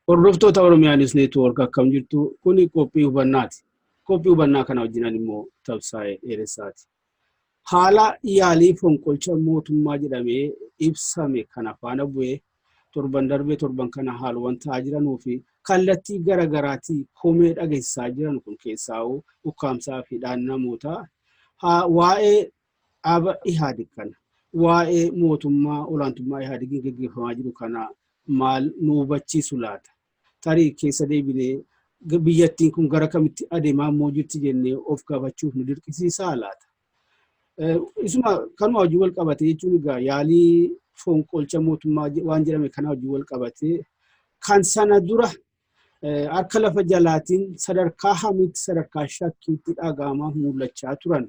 Hordoftoota Oromiyaa News Network, akkam jirtu? Kuni qophii hubannaati. Qophii hubannaa kana wajjinan immoo Tabsaa'ee Dheeressaati. Haala yaalii fonqolcha mootummaa jedhamee ibsame kana faana bu'ee torban darbee torban kana haalwwan ta'aa jiranuu fi kallattii gara garaatii komee dhageessisaa jiran kun, keessaa'uu ukkaamsaa fi dhaan namootaa, waa'ee dhaaba Ihaadig kana, waa'ee mootummaa olaantummaa Ihaadigiin geggeeffamaa jiru kana maal nu hubachiisu laata? Tarii keessa deebinee biyyattiin kun gara kamitti adeemaa immoo jirti jennee of gaafachuuf nu dirqisiisaa laata? Isuma kanuma wajjin wal qabate jechuun, egaa yaalii fonqolcha mootummaa waan jedhame kana wajjin wal qabate, kan sana dura harka lafa jalaatiin sadarkaa hamiitti, sadarkaa shakkiitti dhaga'amaa mul'achaa turan,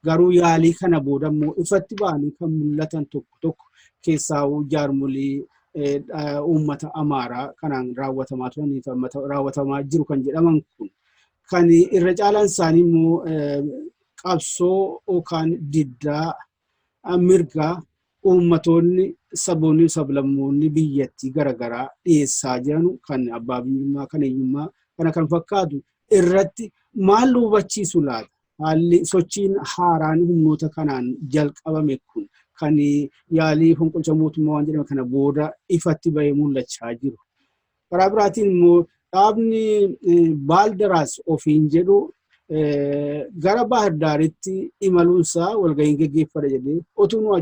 garuu yaalii kana booda immoo ifatti ba'anii kan mul'atan tokko tokko, keessaa jaarmolii uummata Amaaraa kanaan raawwatamaa turan, raawwatamaa jiru kan jedhaman kun, kan irra caalaan isaanii immoo qabsoo yookaan diddaa mirgaa uummatoonni, saboonni, sablammoonni biyyattii garaagaraa dhiyeessaa jiran, kan abbaa biyyummaa, kan eenyummaa kana kan fakkaatu irratti maal nu hubachiisu laata? Haalli sochiin haaraan humnoota kanaan jalqabame kun, kan yaalii fonqolcha mootummaa waan jedhame kana booda ifatti bahee mul'achaa jiru. Karaa biraatiin immoo dhaabni Baaldaraas ofiin jedhu gara Baahirdaaritti imaluunsaa walgahiin geggeeffadha jedhee otuu nu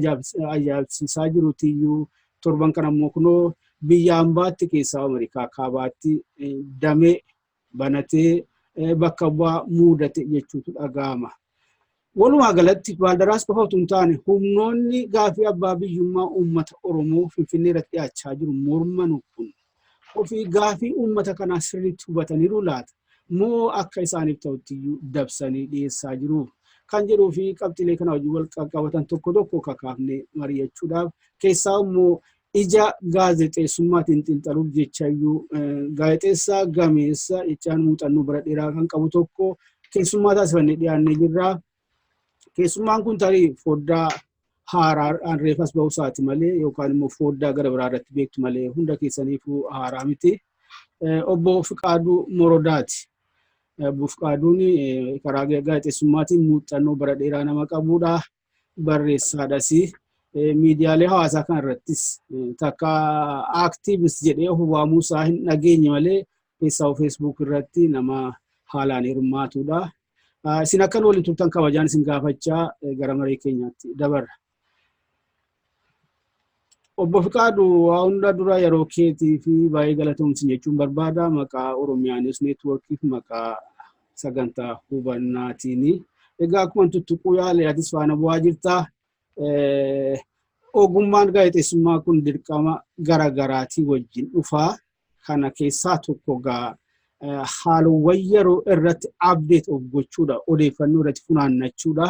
ajaa'ibsiisaa jiruutiyyuu, torban kana immoo kunoo biyya hambaatti, keessaa Ameerikaa kaabaatti damee banatee bakka bu'aa muudate jechuutu dhaga'ama. Walumaa galatti Baaldaraas qofa otoo hin taane, humnoonni gaaffii abbaa biyyummaa uummata Oromoo Finfinnee irratti dhiyaachaa jiru mormanu kun ofii gaaffii uummata kanaa sirriitti hubataniiru laata? Moo akka isaaniif ta'utti iyyuu dabsanii dhiyeessaa jiru? Kan jedhuu fi qabxiilee kana wajjin wal qaqqabatan tokko tokko kakaafnee mari'achuudhaaf, keessaa immoo ija gaazexeessummaatiin xiinxaluuf jechayyuu, gaazexeessaa gameessa jechaan muuxannoo bara dheeraa kan qabu tokko keessummaa taasifannee dhiyaannee jirra. Keessummaan kun tarii foddaa haaraadhaan reefas ba'uu isaati malee, yookaan immoo foddaa gara biraa irratti beektu malee, hunda keessaniifuu haaraa miti. Obbo Fiqaaduu Morodaati. Obbo Fiqaaduun karaa gaazexeessummaatiin muuxannoo bara dheeraa nama qabudha. Barreessaadhas. Miidiyaalee hawaasaa kana irrattis takka activist jedhee of waamuu isaa hin dhageenye malee, keessaa Facebook irratti nama haalaan hirmaatudha. Isin akkan waliin turtan kabajaan isin gaafachaa gara marii keenyaatti dabarra. Obbo Fiqaadu, waa hunda dura yeroo keetii fi baay'ee galatoomsin jechuun barbaada maqaa Oromiyaa News Networkiif maqaa sagantaa hubannaatiini. Egaa akkuma tuttuquu yaale, atis faana bu'aa jirta. Ogummaan gaazexeessummaa kun dirqama garaagaraatii wajjin dhufaa. Kana keessaa tokko gaa haalawwan yeroo irratti update of gochuudha, odeeffannoo irratti funaannachuudha.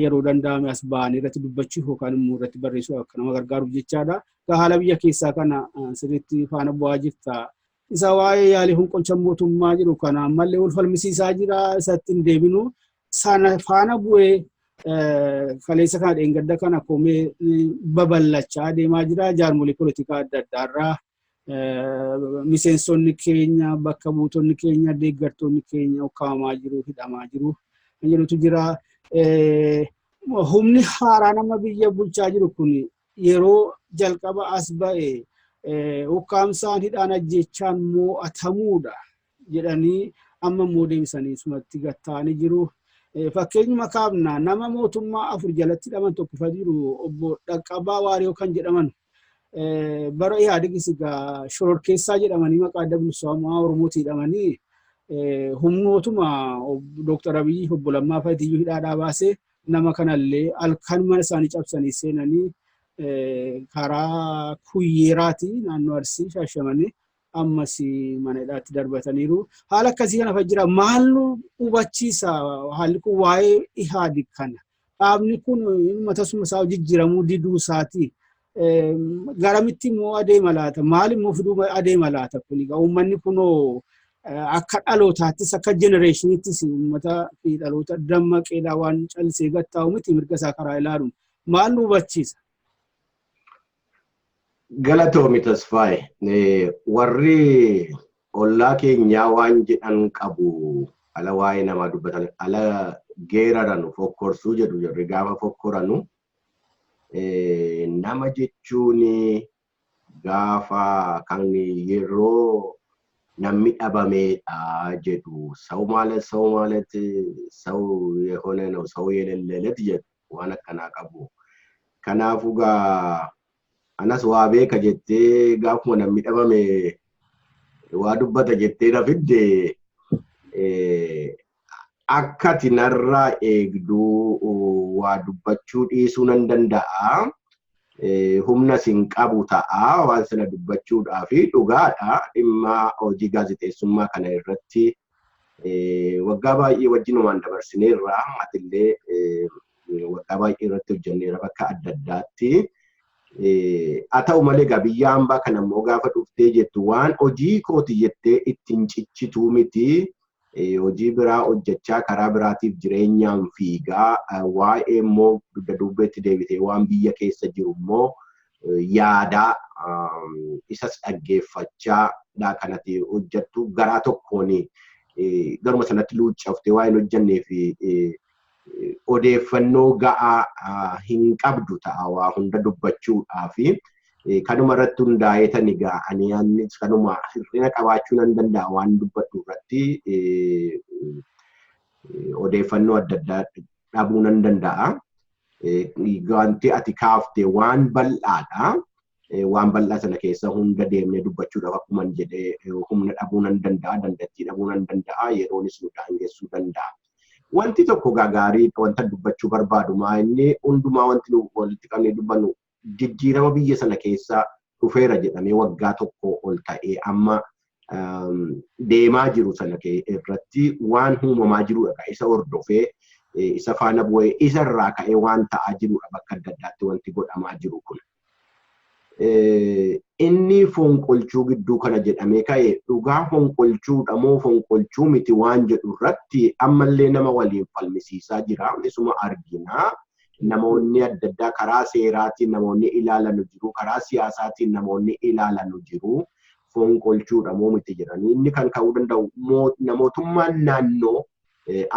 Yeroo danda'ame as ba'anii irratti dubbachuu yookaan immoo irratti barreessuu akka nama gargaaruuf jechaadha. Egaa haala biyya keessaa kana sirriitti faana bu'aa jirta. Isa waa'ee yaalii fonqolcha mootummaa jiru kana ammallee wal falmisiisaa jira, isatti hin deebinu. Sana faana bu'ee kaleessa kana, dheengadda kana komee babal'achaa deemaa jira. Jaarmolii poolitikaa adda addaarraa miseensonni keenya, bakka buutonni keenya, deeggartoonni keenya ukkaamamaa jiru, hidhamaa jiru kan jedhutu jira. Humni haaraa nama biyya bulchaa jiru kun yeroo jalqaba as ba'e ukkaamsaan, hidhaan, ajjechaan mo'atamuudha jedhanii, amma immoo deebisanii sumatti gatta'anii jiru. Fakkeenyuma kaafna, nama mootummaa afur jalatti hidhaman tokko fa jiru, obbo Dhaqqabaa Waariyoo kan jedhaman. Bara Ihaadigis egaa shororkeessaa jedhamanii maqaa Adda Bilisummaa Oromootii hidhamanii, humnootuma Dooktar Abiyyi, obbo Lammaa Fatiyyuu hidhaadhaa baasee, nama kanallee halkan mana isaanii cabsanii seenanii karaa Kuyyeeraati naannoo Arsii Shaashamanii Ammas mana hidhaatti darbataniiru. Haala akkasii kana fa jira. Maal nu hubachiisa haalli kun waa'ee Ihaadig kana? Dhaabni kun matasuma isaa jijjiiramuu diduu isaati. Garamitti immoo adeema laata? Maal immoo fiduu adeema laata kun? Egaa uummanni kunoo akka dhalootaattis, akka generationiittis uummata fi dhaloota dammaqeedha, waan callisee gattaa'u miti mirga isaa karaa ilaaluun. Maal nu hubachiisa? Galatoomi, Tasfaaye. Warri ollaa keenyaa waan jedhan qabu, ala waa'ee namaa dubbatan, ala geeraranu fokkorsuu jedhu. Jarri gaafa fokkoranu, nama jechuun gaafa kan yeroo namni dhabameedha jedhu. ሰው ማለት ሰው ማለት ሰው የሆነ ነው፣ ሰው የሌለለት jedhu, waan akkanaa qabu. Kanaafuu gaa anas waa beeka jettee, gaafuma namni dhabame waa dubbata jettee na fidde, akka ati narraa eegduu waa dubbachuu dhiisuu nan danda'a. Humna sin qabu ta'a waan sana dubbachuudhaa fi dhugaadha, dhimma hojii gaazexeessummaa kana irratti waggaa baay'ee wajjinumaan dabarsineerra, atillee waggaa baay'ee irratti hojjenneera bakka adda addaatti. Haa ta'u malee egaa biyya hambaa kana immoo gaafa dhuftee jettu, waan hojii kooti jettee ittiin ciccituu miti. Hojii biraa hojjechaa, karaa biraatiif jireenyaan fiigaa, waa'ee immoo dugda duubeetti deebitee waan biyya keessa jiru immoo yaadaa, isas dhaggeeffachaa kanatti hojjettu. Garaa tokkoon garuma sanatti luuccaftee waa hin hojjennee fi odeeffannoo ga'aa hin qabdu ta'a waa hunda dubbachuudhaaf. Kanuma irratti hundaa'eetan egaa ani kanuma hir'ina qabaachuu nan danda'a, waan dubbadhu irratti odeeffannoo adda addaa dhabuu nan danda'a. Wanti ati kaafte waan bal'aadha. Waan bal'aa sana keessa hunda deemnee dubbachuudhaaf, akkuma jedhee, humna dhabuu nan danda'a, dandeettii dhabuu nan danda'a, yeroonis nu daangessuu danda'a. Wanti tokko gaarii wanta dubbachuu barbaadu maa inni hundumaa, wanti nu walitti qabnee dubbannu, jijjiirama biyya sana keessa dhufeera jedhamee waggaa tokko ol ta'ee amma deemaa jiru sana irratti waan uumamaa jirudha. Isa hordofee, isa faana bu'ee, isa irraa ka'ee waan ta'aa jirudha bakka adda addaatti wanti godhamaa jiru kun. Inni fonqolchuu gidduu kana jedhamee ka'e, dhugaa fonqolchuudha moo fonqolchuu miti waan jedhu irratti ammallee nama waliin falmisiisaa jira. Isuma argina. Namoonni adda addaa karaa seeraatiin namoonni ilaalanu jiru. Karaa siyaasaatiin namoonni ilaalanu jiru. Fonqolchuudha moo miti jedhanii inni kan ka'uu danda'u mootummaan naannoo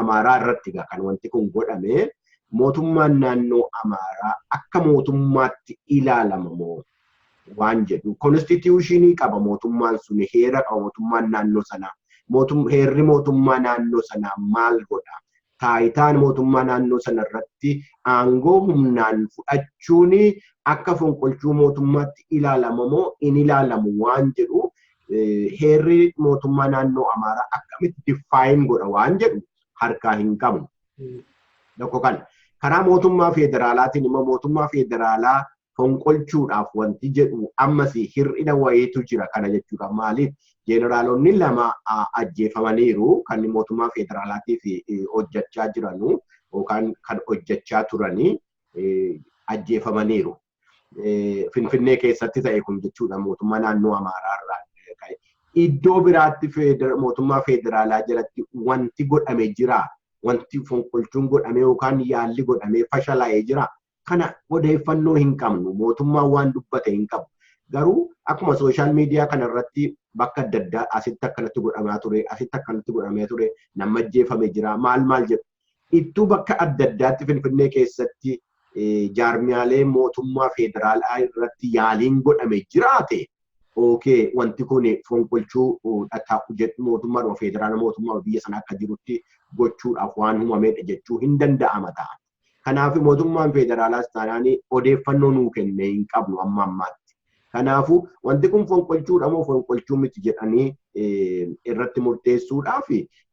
Amaaraa irratti kan wanti kun godhame, mootummaan naannoo Amaaraa akka mootummaatti ilaalama moo waan jedhu. Constitutionii qaba mootummaan sun, heera qaba mootummaan naannoo sanaa. Heerri mootummaa naannoo sanaa maal godha? Taayitaan mootummaa naannoo sana irratti aangoo humnaan fudhachuun akka fonqolchuu mootummaatti ilaalama moo hin ilaalamu waan jedhu, heerri mootummaa naannoo Amaaraa akkamitti define godha waan jedhu harkaa hin qabnu. Tokko kana. Karaa mootummaa federaalaatiin immoo, mootummaa federaalaa fonqolchuudhaaf wanti jedhu ammas hir'ina wayiitu jira kana jechuudha. Maaliif? Jeeneraalonni lama ajjeefamaniiru, kan mootummaa federaalaatiif hojjechaa jiranu yookaan kan hojjechaa turanii ajjeefamaniiru. Finfinnee keessatti ta'e kun jechuudha, mootummaa naannoo Amaaraa irraa ka'e. Iddoo biraatti mootummaa federaalaa jalatti wanti godhame jira. Wanti fonqolchuun godhame yookaan yaalli godhamee fashalaa'ee jira. Kana odeeffannoo hin qabnu. Mootummaan waan dubbate hin qabu. Garuu akkuma social media kana irratti bakka adda addaa asitti akkanatti godhamaa ture, asitti akkanatti godhamee ture, nama ajjeefame jira, maal maal jedhu. Ittuu bakka adda addaatti Finfinnee keessatti jaarmiyaalee mootummaa federaalaa irratti yaaliin godhame jiraate, okay, wanti kun fonqolchuu mootummaa federaala, mootummaa biyya sana akka jirutti gochuudhaaf waan uumamedha jechuu hin danda'ama ta'a. Kanaaf mootummaan federaalaas taanaan odeeffannoo nuu kenne hin qabnu amma ammaatti. Kanaafuu wanti kun fonqolchuudha moo fonqolchuu miti jedhanii irratti murteessuudhaaf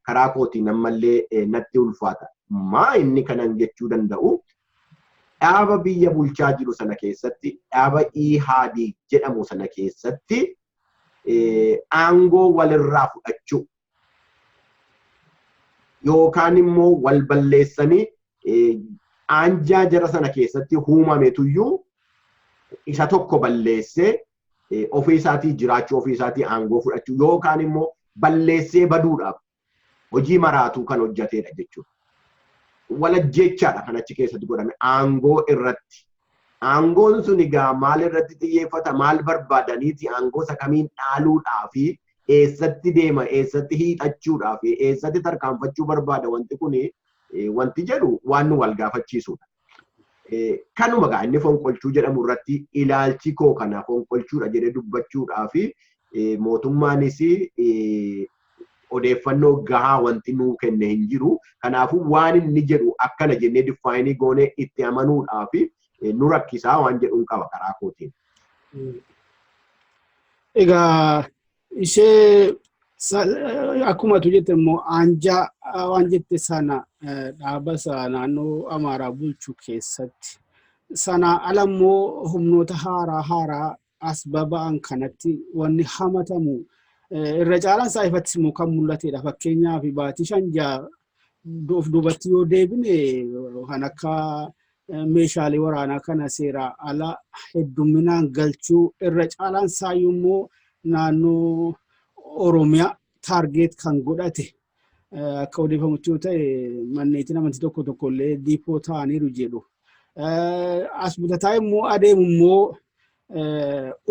karaa kootiin ammallee natti ulfaata. Maa inni kanan jechuu danda'u, dhaaba biyya bulchaa jiru sana keessatti, dhaaba EHAD jedhamu sana keessatti Aangoo walirraa fudhachuu yookaan immoo wal balleessanii aanjaa jara sana keessatti uumametuyyuu isa tokko balleessee ofii isaatii jiraachuu, ofii isaatii aangoo fudhachuu yookaan immoo balleessee baduudhaaf hojii maraatuu kan hojjetedha jechuudha. Walajjechaadha kan achi keessatti godhame aangoo irratti. Aangoon sun egaa maal irratti xiyyeeffata, maal barbaadaniiti, aangoo isa kamiin dhaaluudhaa fi eessatti deema, eessatti hiixachuudhaa fi eessatti tarkaanfachuu barbaada wanti kun wanti jedhu waan nu wal gaafachiisudha. Kanuma egaa inni fonqolchuu jedhamu irratti ilaalchi koo kana fonqolchuudha jedhee dubbachuudhaa fi mootummaanis odeeffannoo gahaa wanti nuu kenne hin jiru. Kanaafuu waan inni jedhu akkana jennee define goonee itti amanuudhaa fi nu rakkisaa waan jedhuun qaba karaa kootiin. Egaa ishee akkuma tu jette immoo aanjaa waan jette sana dhaaba isa naannoo Amaaraa bulchu keessatti sana ala immoo humnoota haaraa haaraa as baba'an kanatti wanni hamatamu irra caalaan isaa ifatti immoo kan mul'atedha. Fakkeenyaaf baatii 5-6 of duubatti yoo deebine kan akka meeshaalee waraanaa kana seeraa ala heddumminaan galchuu irra caalaan isaayyuu immoo naannoo Oromiyaa target kan godhate akka odeeffamutti yoo ta'e manneetiin amantii tokko tokko illee diipoo ta'aniiru jedhu. As butataa immoo adeemu immoo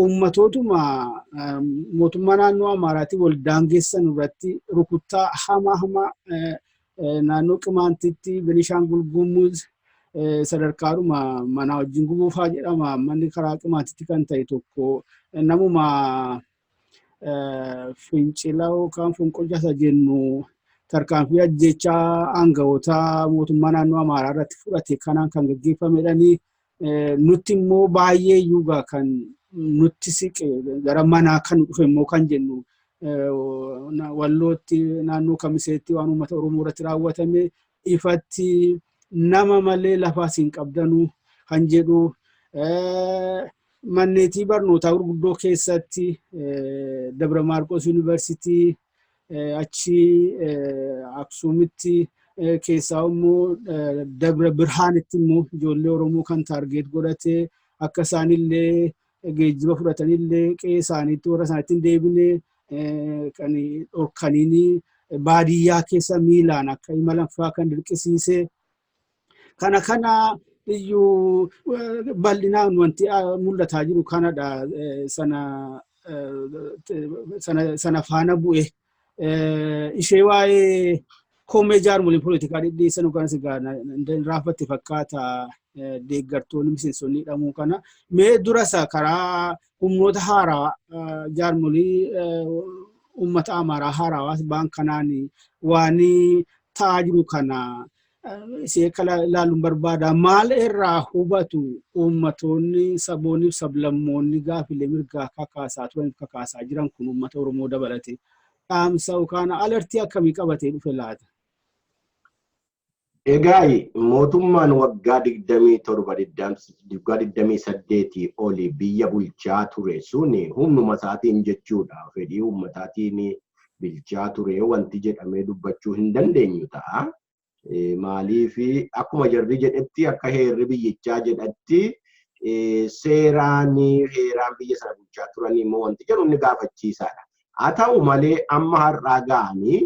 uummatootuma mootummaa naannoo Amaaraatiin wal daangessan irratti rukuttaa hamaa hamaa naannoo Qimaantitti, Benishaangul Gumuz sadarkaadhuma manaa wajjin gubuufaa jedhama. Manni karaa Qimaantitti kan ta'e tokko namuma fincila yookaan fonqolcha isa jennu tarkaanfii ajjechaa aangawoota mootummaa naannoo Amaaraa irratti fudhate kanaan kan gaggeeffamedhani. Nutti immoo baay'ee iyyuu kan nutti siqe gara manaa kan dhufe immoo kan jennu Wallootti naannoo Kamiseetti waan uummata Oromoo irratti raawwatame ifatti nama malee lafaas hin qabdanu kan jedhu manneetii barnootaa gurguddoo keessatti Dabra Maarqos Yuunivarsiitii achi Aksuumitti keessaa immoo Dabra Birhaanitti immoo ijoollee Oromoo kan target godhate akka isaanillee geejjiba fudhatanillee qe'ee isaaniitti warra isaaniitti hin deebine kan dhorkaniini baadiyyaa keessa miilaan akka imalan fa'aa kan dirqisiise. Kana kana iyyuu bal'inaan wanti mul'ataa jiru kanadha. Sana faana bu'e. Ishee waa'ee komee jaarmoliin poolitikaa dhidhiisan yookaan egaa raaffatte fakkaata deeggartoonni miseensonni hidhamuu kana. Mee durasa karaa humnoota haaraa jaarmolii uummata Amaaraa haarawaa ba'an kanaan waan ta'aa jiru kana ishee akka ilaaluun barbaada. Maal irraa hubatu uummatoonni saboonni fi sablammoonni gaafilee mirgaa kakaasaa turaniif kakaasaa jiran kun uummata Oromoo dabalate dhaamsa yookaan alertii akkamii qabatee dhufe laata? Egaa mootummaan waggaa 27, waggaa 28 olii biyya bulchaa ture sun humnuma isaatiin jechuudha. Fedhii uummataatiin bulchaa ture wanti jedhamee dubbachuu hin dandeenyu ta'a. Maaliif akkuma jarri jedhetti, akka heerri biyyichaa jedhatti, seeraan heeraan biyya sana bulchaa turan immoo wanti jedhu inni gaafachiisaadha. Haa ta'u malee amma har'aa ga'anii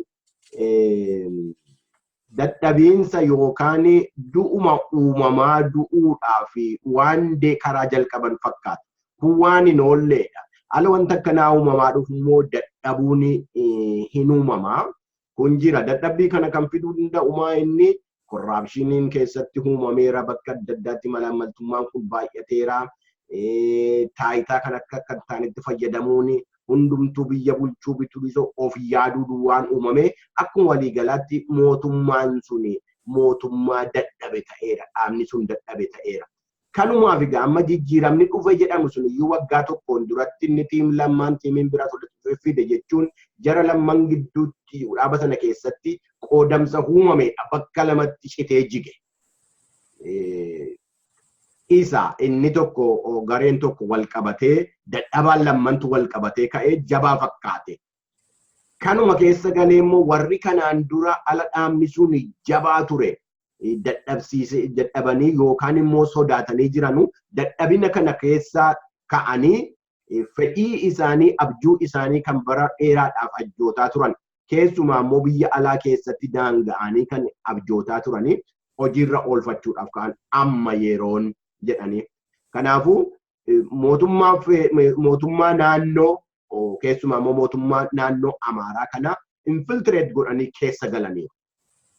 dadhabiinsa yookaan du'uma uumamaa du'uudhaaf waan karaa jalqaban fakkaata. Kun waan hin oolleedha. Ala wanta akkanaa uumamaa dhufu immoo dadhabuun hin uumamaa. Kun jira. Dadhabbii kana kan fiduu danda'u maa inni corruptioniin keessatti uumameera, bakka adda addaatti malaammaltummaan kun baay'ateera. Taayitaa kan akka akka taanetti fayyadamuun hundumtuu biyya bulchuu bituu of yaaduu duwwaan uumame akkuma waliigalaatti mootummaan suni mootummaa dadhabe ta'eera. Dhaabni sun dadhabe ta'eera. Kanumaaf egaa amma jijjiiramni dhufe jedhamu sun iyyuu waggaa tokkoon duratti inni team Lammaan teamiin biraa walitti fide jechuun jara lamman gidduutti dhaaba sana keessatti qoodamsa uumamedha, bakka lamatti citee jige. Isa inni tokko gareen tokko wal qabatee dadhabaan lammantu wal qabatee ka'ee jabaa fakkaate. Kanuma keessa galee immoo warri kanaan dura ala dhaabni sun jabaa ture dadhabsiise dadhabanii yookaan immoo sodaatanii jiranu dadhabina kana keessa ka'anii fedhii isaanii, abjuu isaanii kan bara dheeraadhaaf abjootaa turan, keessumaa immoo biyya alaa keessatti daanga'anii kan abjootaa turanii hojiirra oolfachuudhaaf ka'an amma yeroon jedhanii. Kanaafuu mootummaa naannoo, keessumaa immoo mootummaa naannoo Amaaraa kana infiltrate godhanii keessa galaniiru.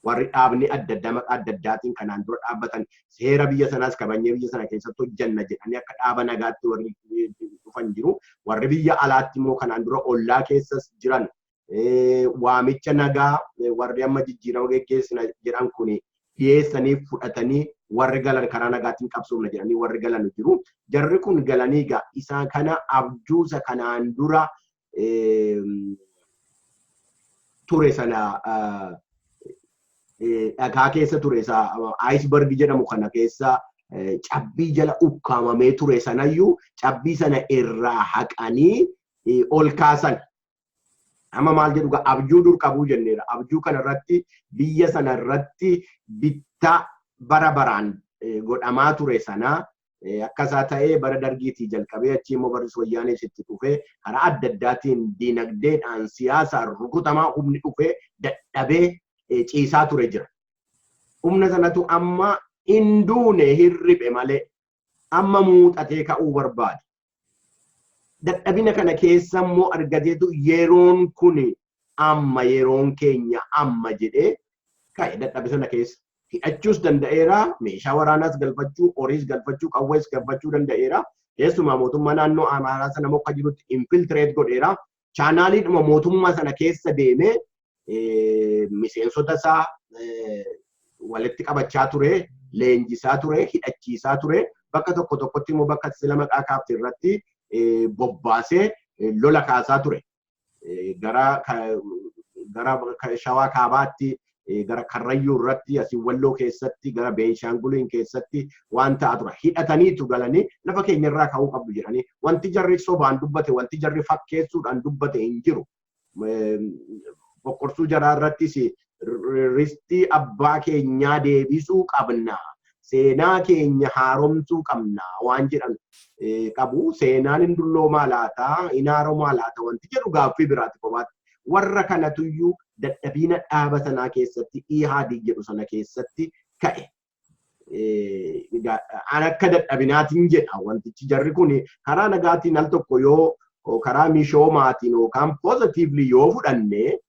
Warri dhaabni adda addaa maqaa adda addaatiin kanaan dura dhaabbatan seera biyya sanaas kabajnee biyya sana keessatti hojjanna jedhanii akka dhaaba nagaatti warri dhufan jiru. Warri biyya alaatti immoo kanaan dura ollaa keessas jiran waamicha nagaa warri amma jijjiirama geggeessina jedhan kun dhiyeessanii fudhatanii warri galan, karaa nagaatiin qabsoofna jedhanii warri galan jiru. Jarri kun galanii egaa isaa kana abjuusa kanaan dura ture sana, dhagaa keessa ture, isa iceberg jedhamu kana keessa cabbii jala ukkaamamee ture sanayyuu cabbii sana irraa haqanii ol kaasan. Amma maal jedhu, abjuu dur qabuu jenneera. Abjuu kana irratti biyya sana irratti bittaa bara baraan godhamaa ture sana akkasaa ta'ee bara Dargiitii jalqabee, achii immoo barri Wayyaanees itti dhufee, karaa adda addaatiin diinagdeedhaan siyaasaan rukutamaa humni dhufee dadhabee ciisaa ture jira. Humna sanatu amma hin duune, hirribe malee, amma muuxatee ka'uu barbaade. Dadhabina kana keessa immoo argateetu yeroon kun amma, yeroon keenya amma jedhee ka'e dadhabe sana keessa. Hidhachuus danda'eera, meeshaa waraanaas galfachuu, horiis galfachuu, qawwees galfachuu danda'eera. Keessumaa mootummaa naannoo Amaaraa sana akka jirutti infiltrate godheera. Channeliidhuma mootummaa sana keessa deemee miseensota isaa walitti qabachaa ture, leenjisaa ture, hidhachiisaa ture. Bakka tokko tokkotti immoo bakka sila maqaa kaafte irratti bobbaasee lola kaasaa ture. Gara Shawaa Kaabaatti, gara Karrayyuu irratti, asii Walloo keessatti, gara Beenshaanguliin keessatti waan ta'aa ture. Hidhataniitu galanii lafa keenya irraa ka'uu qabdu jedhanii wanti jarri sobaan dubbate, wanti jarri fakkeessuudhaan dubbate hin jiru. Bokkorsuu jaraa irrattis ristii abbaa keenyaa deebisuu qabna. Seenaa keenya haaromsuu qabna waan jedhan qabu. Seenaan hin dulloomaa laata, hin haaromaa laata wanti jedhu gaaffii biraati kophaatti. Warra kanatuyyuu dadhabina dhaaba sanaa keessatti, Ihaadii jedhu sana keessatti ka'e. An akka dadhabinaatiin jedha. Wantichi jarri kun karaa nagaatiin al tokko yoo karaa mishoomaatiin yookaan positively yoo fudhanne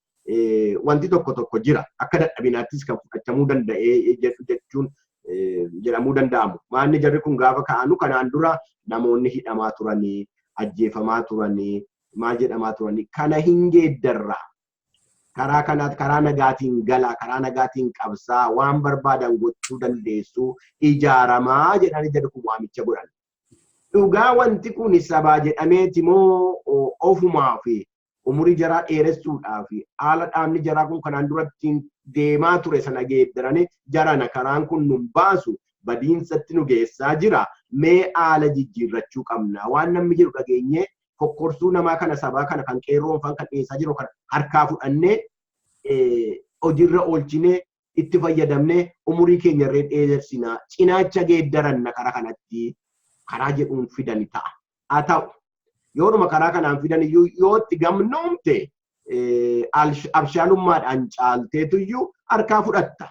wanti tokko tokko jira. Akka dadhabinaattis kan fudhachamuu danda'ee jechuun jedhamuu danda'amu. Maanni jarri kun gaafa ka'anu kanaan dura namoonni hidhamaa turanii, ajjeefamaa turanii, maal jedhamaa turanii, kana hin geeddarraa. Karaa kanaat karaa nagaatiin galaa, karaa nagaatiin qabsaa, waan barbaadan gochuu dandeessu, ijaaramaa jedhanii jarri kun waamicha godhan. Dhugaa wanti kun sabaa jedhameeti moo ofumaa fi umurii jaraa dheeressuudhaa fi haala dhaabni jaraa kun kanaan duratti deemaa ture sana geeddaranii jarana karaan kun nun baasu, badiinsatti nu geessaa jira, mee haala jijjiirrachuu qabna, waan namni jedhu dhageenyee kokkorsuu namaa kana, sabaa kana, kan qeerroon faan kan dhiyeessaa jiru kana harkaa fudhannee hojiirra oolchinee itti fayyadamnee umurii keenya irree dheeressinaa, cinaacha geeddaranna karaa kanatti karaa jedhuun fidani ta'a. Haa ta'u, yoodhuma karaa kanaan fidan iyyuu yoo itti gamnoomte abshaalummaadhaan caalteetuyyuu harkaa fudhatta.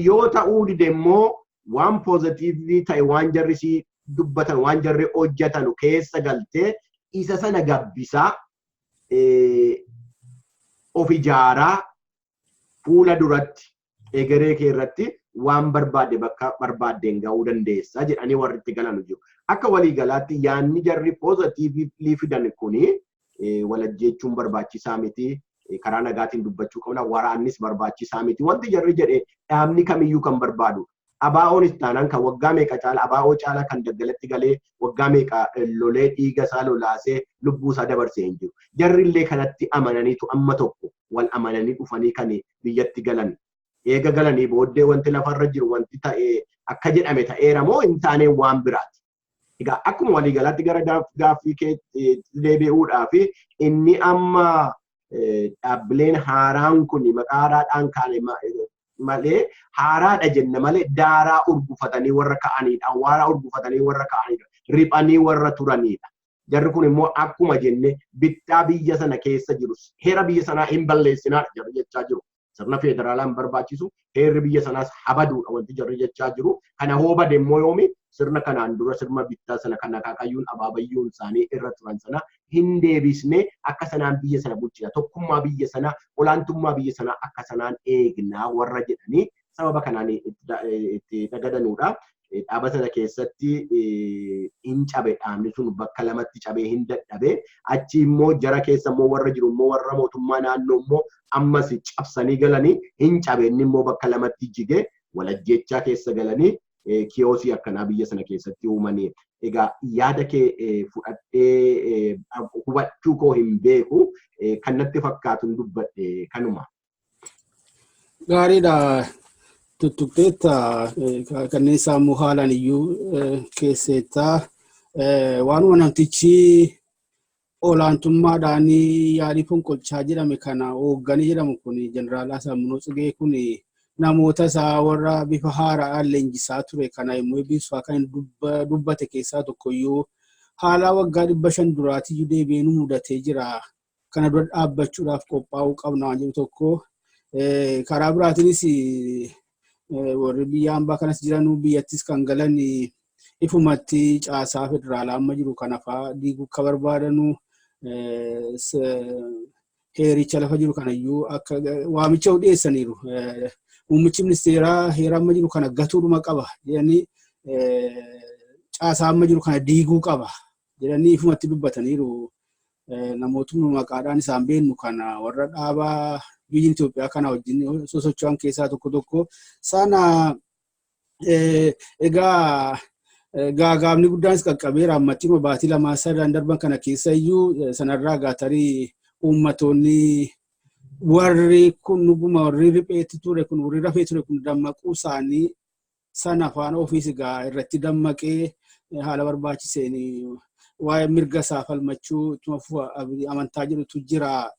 Yoo ta'uu dide immoo waan positive ta'e, waan jarri si dubbatan, waan jarri hojjetanu keessa galtee isa sana gabbisaa of ijaaraa fuula duratti egeree kee irratti waan barbaadde bakka barbaaddeen ga'uu dandeessa jedhanii warri itti galan jiru. Akka waliigalaatti yaanni jarri positively fidan kuni walajjeechuun barbaachisaa miti. Karaa nagaatiin dubbachuu qabna. Waraannis barbaachisaa miti. Wanti jarri jedhe dhaabni kamiyyuu kan barbaadu. ABO'nis taanaan kan waggaa meeqa caala, ABO caala kan daggalatti galee waggaa meeqa lolee, dhiiga isaa lolaasee lubbuu isaa dabarsee hin jiru. Jarri illee kanatti amananiitu amma tokko wal amananii dhufanii kan biyyatti galan. Eega galanii booddee wanti lafarra jiru wanti ta'e akka jedhame ta'eera moo hin taane waan biraati. Egaa akkuma waliigalaatti gara gaaffii keetti deebi'uudhaaf inni amma dhaabbileen haaraan kun maqaa haaraadhaan kaane malee haaraadha jenna malee daaraa urgufatanii warra ka'anidha. Waaraa urgufatanii warra ka'anidha. Riphanii warra turanidha. Jarri kun immoo akkuma jenne bittaa biyya sana keessa jiru heera biyya sanaa hin balleessinaadha jarri jechaa jiru. Sirna federaalaa hin barbaachisu, heerri biyya sanaas habaduudha wanti jarri jechaa jiru. Kana hoo bade immoo yoomi sirna kanaan dura sirna bittaa sana kan akaakayyuun abaabayyuun isaanii irra turan sana hin deebisne, akka sanaan biyya sana bulchina, tokkummaa biyya sanaa, olaantummaa biyya sanaa akka sanaan eegnaa warra jedhanii sababa kanaan itti dhagadanuudha. Dhaaba sana keessatti hin cabe, dhaabni sun bakka lamatti cabee hin dadhabe. Achi immoo jara keessa immoo warra jiru immoo warra mootummaa naannoo immoo ammas cabsanii galanii hin cabe, inni immoo bakka lamatti jige, walajjechaa keessa galanii kiyoosii akkanaa biyya sana keessatti uumanii. Egaa yaada kee fudhadhee hubachuu koo hin beeku, kan natti fakkaatu dubbadhe kanuma. Gaariidha. Tuttuqxeetta, kanneen sammuu haalaan iyyuu keesseettaa waanuma namtichi olaantummaadhaan yaalii fonqolchaa jedhame kana hoogganii jedhamu kun, Jeneraal Asaamminoo Tsigee kun, namoota isaa warra bifa haaraadhaan leenjisaa ture kana immoo eebbisuuf kan dubbate keessaa tokkoyyuu haala waggaa 500 duraatiyyuu deebi'ee nu mudatee jira. Kana dura dhaabbachuudhaaf qophaa'uu qabna waan jedhu tokko. Karaa biraatiinis warri biyya hambaa kanas jiranuu biyyattis kan galan ifumatti caasaa federaalaa amma jiru kana fa'aa diiguu akka barbaadanu, heericha lafa jiru kanayyuu akka waamicha dhiyeessaniiru. Muummichi ministeeraa heera amma jiru kana gatuudhuma qaba jedhanii, caasaa amma jiru kana diiguu qaba jedhanii ifumatti dubbataniiru. Namootni maqaadhaan isaan beeknu kana warra dhaabaa biyyi Itoophiyaa kana wajjin sosocho'an keessaa tokko tokko sana. Egaa gaagaamni guddaanis qaqqabeera ammatti baatii 2-3 darban kana keessa iyyuu. Sanarraa gaatarii uummatoonni warri kun dhuguma warri ripheetti ture kun, warri rafee ture kun dammaquu isaanii sana afaan ofiis egaa irratti dammaqee haala barbaachiseen waa'ee mirga isaa falmachuu ittuma fufa amantaa jedhutu jira.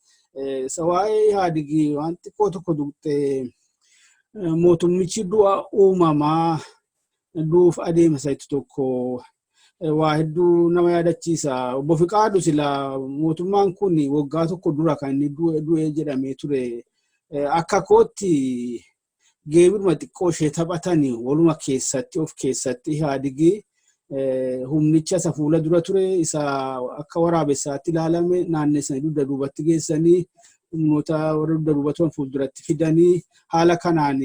Waa'ee Ihaadigii waan xiqqoo tokko tuqxee, mootummichi du'a uumamaa du'uuf adeema isa tokko waa hedduu nama yaadachiisa. Obbo Fiqaadu, sila mootummaan kun waggaa tokko dura kan inni du'e jedhamee ture. Akka kootti geebiruma xiqqoo ishee taphatanii waluma keessatti of keessatti Ihaadigii humnicha isa fuula dura ture, isa akka waraabessaatti ilaalame, naannessanii dugda duubatti geessanii, humnoota warra dugda duuba turan fuulduratti fidanii, haala kanaan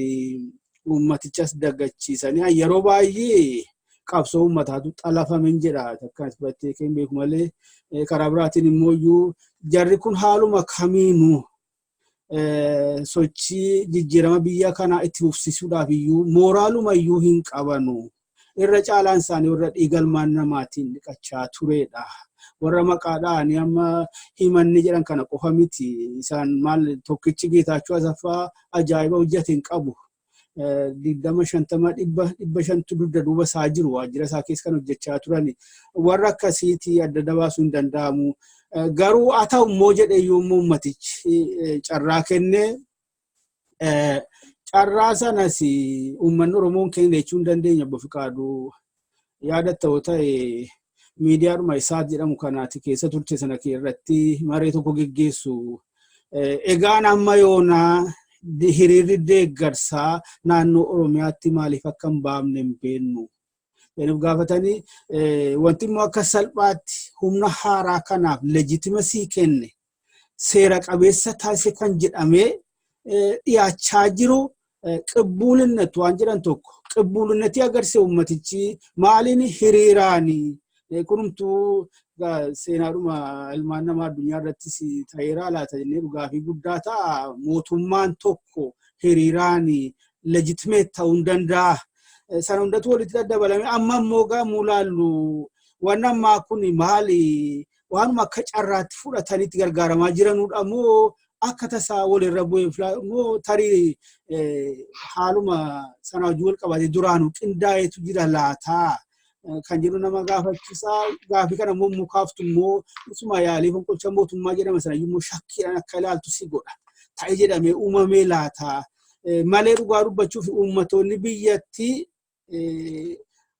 uummatichas dagachiisanii, yeroo baay'ee qabsoo uummataatu xalafamen jedha akkanas fudhattee kan beeku malee. Karaa biraatiin immoo iyyuu jarri kun haaluma kamiinuu sochii jijjiirama biyya kanaa itti fufsiisuudhaaf iyyuu mooraaluma iyyuu hin qabanu. Irra caalaan isaanii warra dhiigalmaan namaatiin dhiqachaa turedha. Warra maqaadhaan amma himanni jedhan kana qofa miti. Isaan maal, tokkichi Geetaachoo Asaffaa ajaa'iba hojjete hin qabu. 20, 50, 100, 500tu dugda duuba isaa jiru, waajjira isaa keessa kan hojjechaa turan. Warra akkasiitii adda adda baasuu hin danda'amu. Garuu haa ta'u immoo jedhee iyyuu uummatichi carraa kennee, carraa sanas uummanni Oromoon keenya jechuu hin dandeenya. Obbo Fiqaaduu, yaadatta yoo ta'e, miidiyaadhuma isaat jedhamu kanaati keessa turte sana irratti maree tokko geggeessu. Egaan amma yoonaa hiriirri deeggarsaa naannoo Oromiyaatti maaliif akka hin baamne hin beeknu. Jedhuuf gaafatanii, wanti immoo akka salphaatti humna haaraa kanaaf legitimacy kenne, seera qabeessa taasise kan jedhamee dhiyaachaa jiru qibbuulinnat waan jedhan tokko, qibbuulinnatii agarsiise uummatichi maaliin hiriiraani. Kunumtuu seenaadhuma ilmaan namaa addunyaa irrattis ta'eera laata jennee dhugaafii guddaa ta'a. Mootummaan tokko hiriiraan legitimate ta'uu hin danda'a. Sana hundatu walitti daddabalame. Amma immoo gaamuu laallu, waan ammaa kun maali? Waanuma akka carraatti fudhatanitti gargaaramaa jiranudha moo? Akka tasaa walirra bu'ee immoo tarii haaluma sana wajjin wal qabatee duraanuu qindaa'eetu jira laataa kan jedhu nama gaafachiisaa. Gaafii kana immoo mukaaftu immoo isuma yaalii fonqolcha mootummaa jedhama sana immoo shakkiidhaan akka ilaaltu si godha. Ta'e jedhamee uumamee laataa malee dhugaa dubbachuuf uummattoonni biyyattii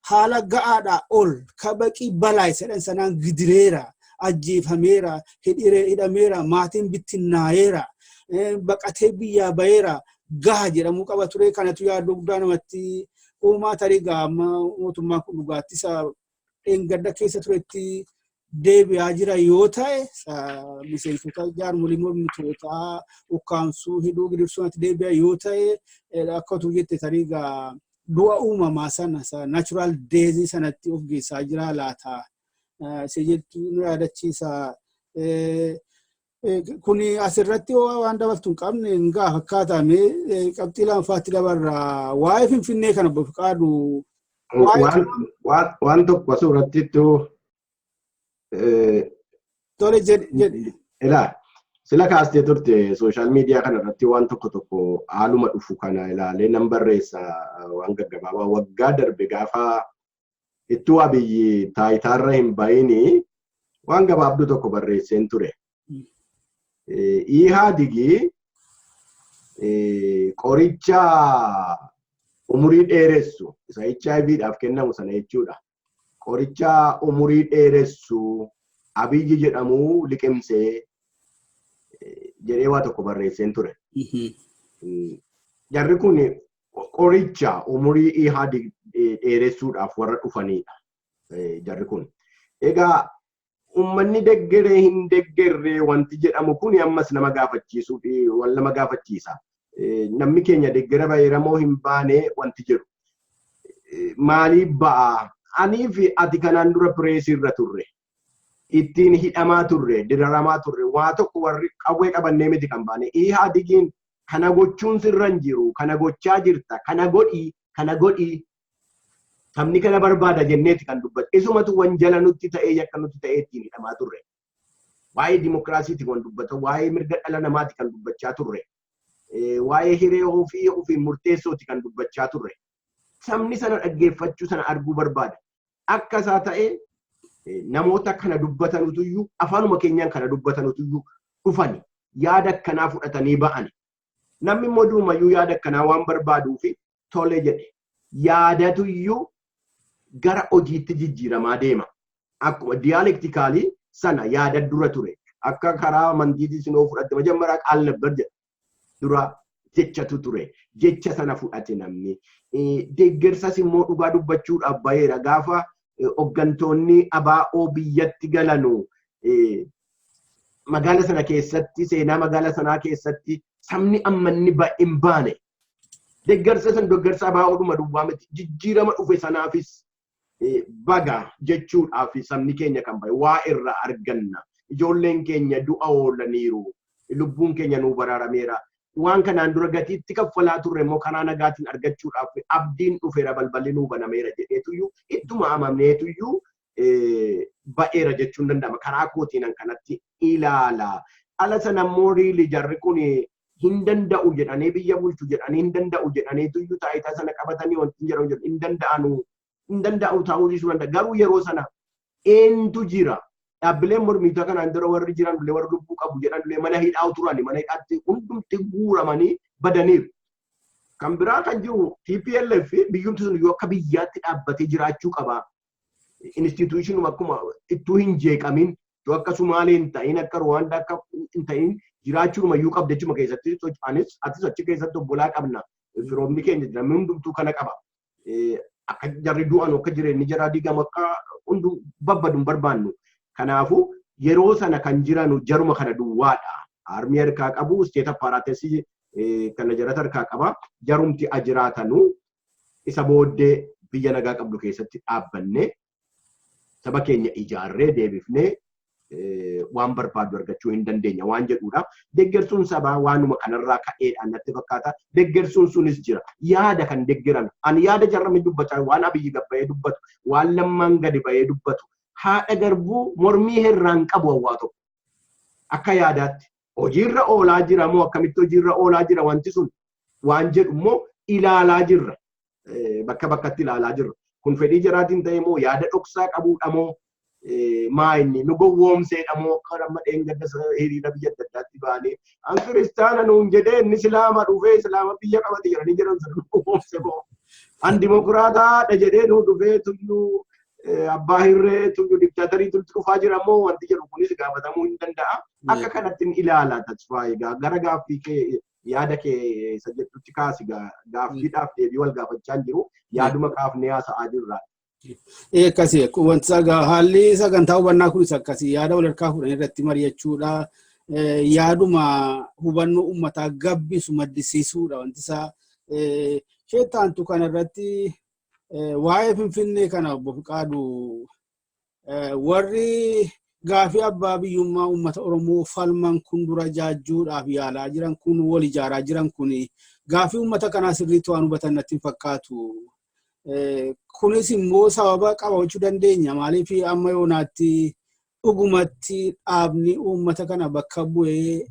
haala ga'aadhaa ol kabaqii balaa jedhan sanaan gidireera, ajjeefameera, hidhameera, maatiin bittinnaa'eera, baqatee biyyaa baheera, gaha jedhamuu qaba ture. Kanatu yaaddoo guddaa namatti uumaa. Tarii gaama mootummaan kun dhugaatti isa dheengadda keessa turetti deebi'aa jira yoo ta'e, miseensota jaarmolii mormitootaa ukkaamsuu, hidhuu, gidirsuu deebi'a yoo ta'e, akka utuu jette tarii gaa du'a uumamaa sana natural death sanatti of geessaa jira laata. Isa jettu nu yaadachiisa. Kuni asirratti waan dabaltu hin qabne hin gaa fakkaatame qabxii lamaffaatti dabarra. Waa'ee Finfinnee kana obbo Fiqaadu. Waan tokko asirratti Tole, jedhi jedhi. Ilaa, sila kaastee turte, social media kana irratti waan tokko tokko haaluma dhufu kana ilaalee nan barreessa. Waan gaggabaabaa waggaa darbe gaafa ittuu Abiyyi taayitaarra hin bayini waan gabaabduu tokko barreesseen ture. Ihaadigi qoricha umurii dheeressu isa HIVdhaaf kennamu sana jechuudha. Qoricha umurii dheeressu Abiyyi jedhamu liqimsee jedhee waa tokko barreesseen ture. Jarri kun qoricha umurii Ihaadig dheeressuudhaaf warra dhufanidha. Jarri kun. Egaa uummanni deggeree hin deggerree wanti jedhamu kun ammas nama gaafachiisuu wal nama gaafachiisa. Namni keenya deggera baheera moo hin baane wanti jedhu. Maaliif ba'a? Anii fi ati kanaan dura pireesiirra turre. Ittiin hidhamaa turre, diraramaa turre, waa tokko warri qawwee qabannee miti kan baane. Ihaadigiin kana gochuun sirra hin jiru, kana gochaa jirta, kana godhii, kana godhii. Sabni kana barbaada jenneeti kan dubbatu. Isumatu wanjala nutti ta'ee, yakka nutti ta'ee ittiin hidhamaa turre. Waa'ee dimokiraasiiti kan dubbatu, waa'ee mirga dhala namaati kan dubbachaa turre. Waa'ee hiree ofii ofiin murteessooti kan dubbachaa turre. Sabni sana dhaggeeffachuu, sana arguu barbaada. Akka isaa ta'ee namoota kana dubbatanutuyyuu, afaanuma keenyaan kana dubbatanutuyyuu dhufani, yaada akkanaa fudhatanii ba'ani. Namni immoo durumayyuu yaada akkanaa waan barbaaduu fi tole jedhe. Yaadatuyyuu gara hojiitti jijjiiramaa deema. Akkuma dialectical sana yaada dura ture. Akka karaa amantiitii sinoo fudhatte, መጀመሪያ ቃል ነበር jedha. Dura jechatu ture. Jecha sana fudhate namni. Deeggarsas immoo dhugaa dubbachuudhaaf baheera. Gaafa hooggantoonni ABO biyyatti galanu magaala sana keessatti, seenaa magaala sanaa keessatti sabni amma inni hin baane. Deeggarsa san deeggarsa ABOdhuma duwwaa miti. Jijjiirama dhufe sanaafis baga jechuudhaaf sabni keenya kan bahe waa irraa arganna. Ijoolleen keenya du'a oolaniiru. Lubbuun keenya nuu baraarameera. Waan kanaan dura gatiitti kaffalaa turre immoo karaa nagaatiin argachuudhaaf abdiin dhufeera, balballi nuu banameera jedheetuyyuu ittuma amamneetuyyuu ba'eera jechuun danda'ama. Karaa kootiin kanatti ilaala. Ala sana immoo really jarri kun hin danda'u jedhanii, biyya bulchu jedhanii, hin danda'u jedhaniituyyuu taayitaa sana qabatanii wanti jedhamu jedhu hin danda'anu, hin danda'u ta'uu dhiisuu danda'a. Garuu yeroo sana eentu jira? Dhaabbileen mormiitaa kanaan dura warri jiran illee, warri lubbuu qabu jedhan illee mana hidhaa turani, mana hidhaatti hundumti guuramanii badaniiru. Kan biraa kan jiru TPLF biyyumti sun yoo akka biyyaatti dhaabbatee jiraachuu qaba. Institution akkuma ittuu hin jeeqamin, ittuu akka Sumaalee hin ta'in, akka Ruwaandaa akka hin ta'in jiraachuumayyuu qabda jechuma keessatti. Anis atis achi keessatti obbolaa qabna. Firoomni keenya jira, hundumtuu kana qaba. Akka jarri du'an, akka jireenyi jaraa diigamu, akka hunduu babbadu hin barbaannu. Kanaafuu yeroo sana kan jiranu jaruma kana duwwaadha. Army harkaa qabu, state apparatus kana jarata harkaa qaba. Jarumti ajiraatanu isa booddee biyya nagaa qabdu keessatti dhaabbannee saba keenya ijaarree deebifnee waan barbaadu argachuu hin dandeenya waan jedhudha. Deeggarsuun sabaa waanuma kanarraa ka'eedhaan natti fakkaata. Deeggarsuun sunis jira. Yaada kan deeggaran. Ani yaada jarrame dubbachaa, waan Abiyyi gabbayee dubbatu, waan Lammaan gadi bahee dubbatu. Haadha garbuu mormii herraan qabu hawwaa tokko. Akka yaadaatti. Hojiirra oolaa jira moo akkamitti hojiirra oolaa jira wanti sun waan jedhu immoo ilaalaa jirra. Bakka bakkatti ilaalaa jirra. Kun fedhii jaraatiin ta'e moo yaada dhoksaa qabuudha moo maa inni nu gowwoomseedha moo akka amma dheengadda hiriira biyya adda addaatti baanee an kiristaana nuun jedhee inni islaama dhufee islaama biyya qabate jedhanii jedhan sana nu gowwoomse moo an dimokiraataadha jedhee nu dhufee tuyyuu abbaa hirree tuyyuu diktaatarii tutti dhufaa jira moo wanti jedhu kunis gaafatamuu hin danda'a. Akka kanatti ilaala Tasfaayee gara gaaffii kee yaada kee isa jettutti kaasi gaaffiidhaaf deebii wal gaafachaa jiru yaaduma kaafnee haasa'aa jirra. Akkasii wanti haalli sagantaa hubannaa kunis akkasii yaada wal harkaa fuudhan irratti mari'achuudha. Yaaduma hubannoo uummataa gabbisu maddisiisuudha wanti isaa. Sheettaantu kanarratti waa'ee Finfinnee kana obbo Fiqaadu, warri gaafii abbaa biyyummaa uummata Oromoo falman kun dura jaajjuudhaaf yaalaa jiran kun, wal ijaaraa jiran kun, gaafii uummata kanaa sirriitti waan hubatan natti hin fakkaatu. Kunis immoo sababa qaba jechuu dandeenya. Maaliif amma yoonaatti dhugumatti dhaabni uummata kana bakka bu'ee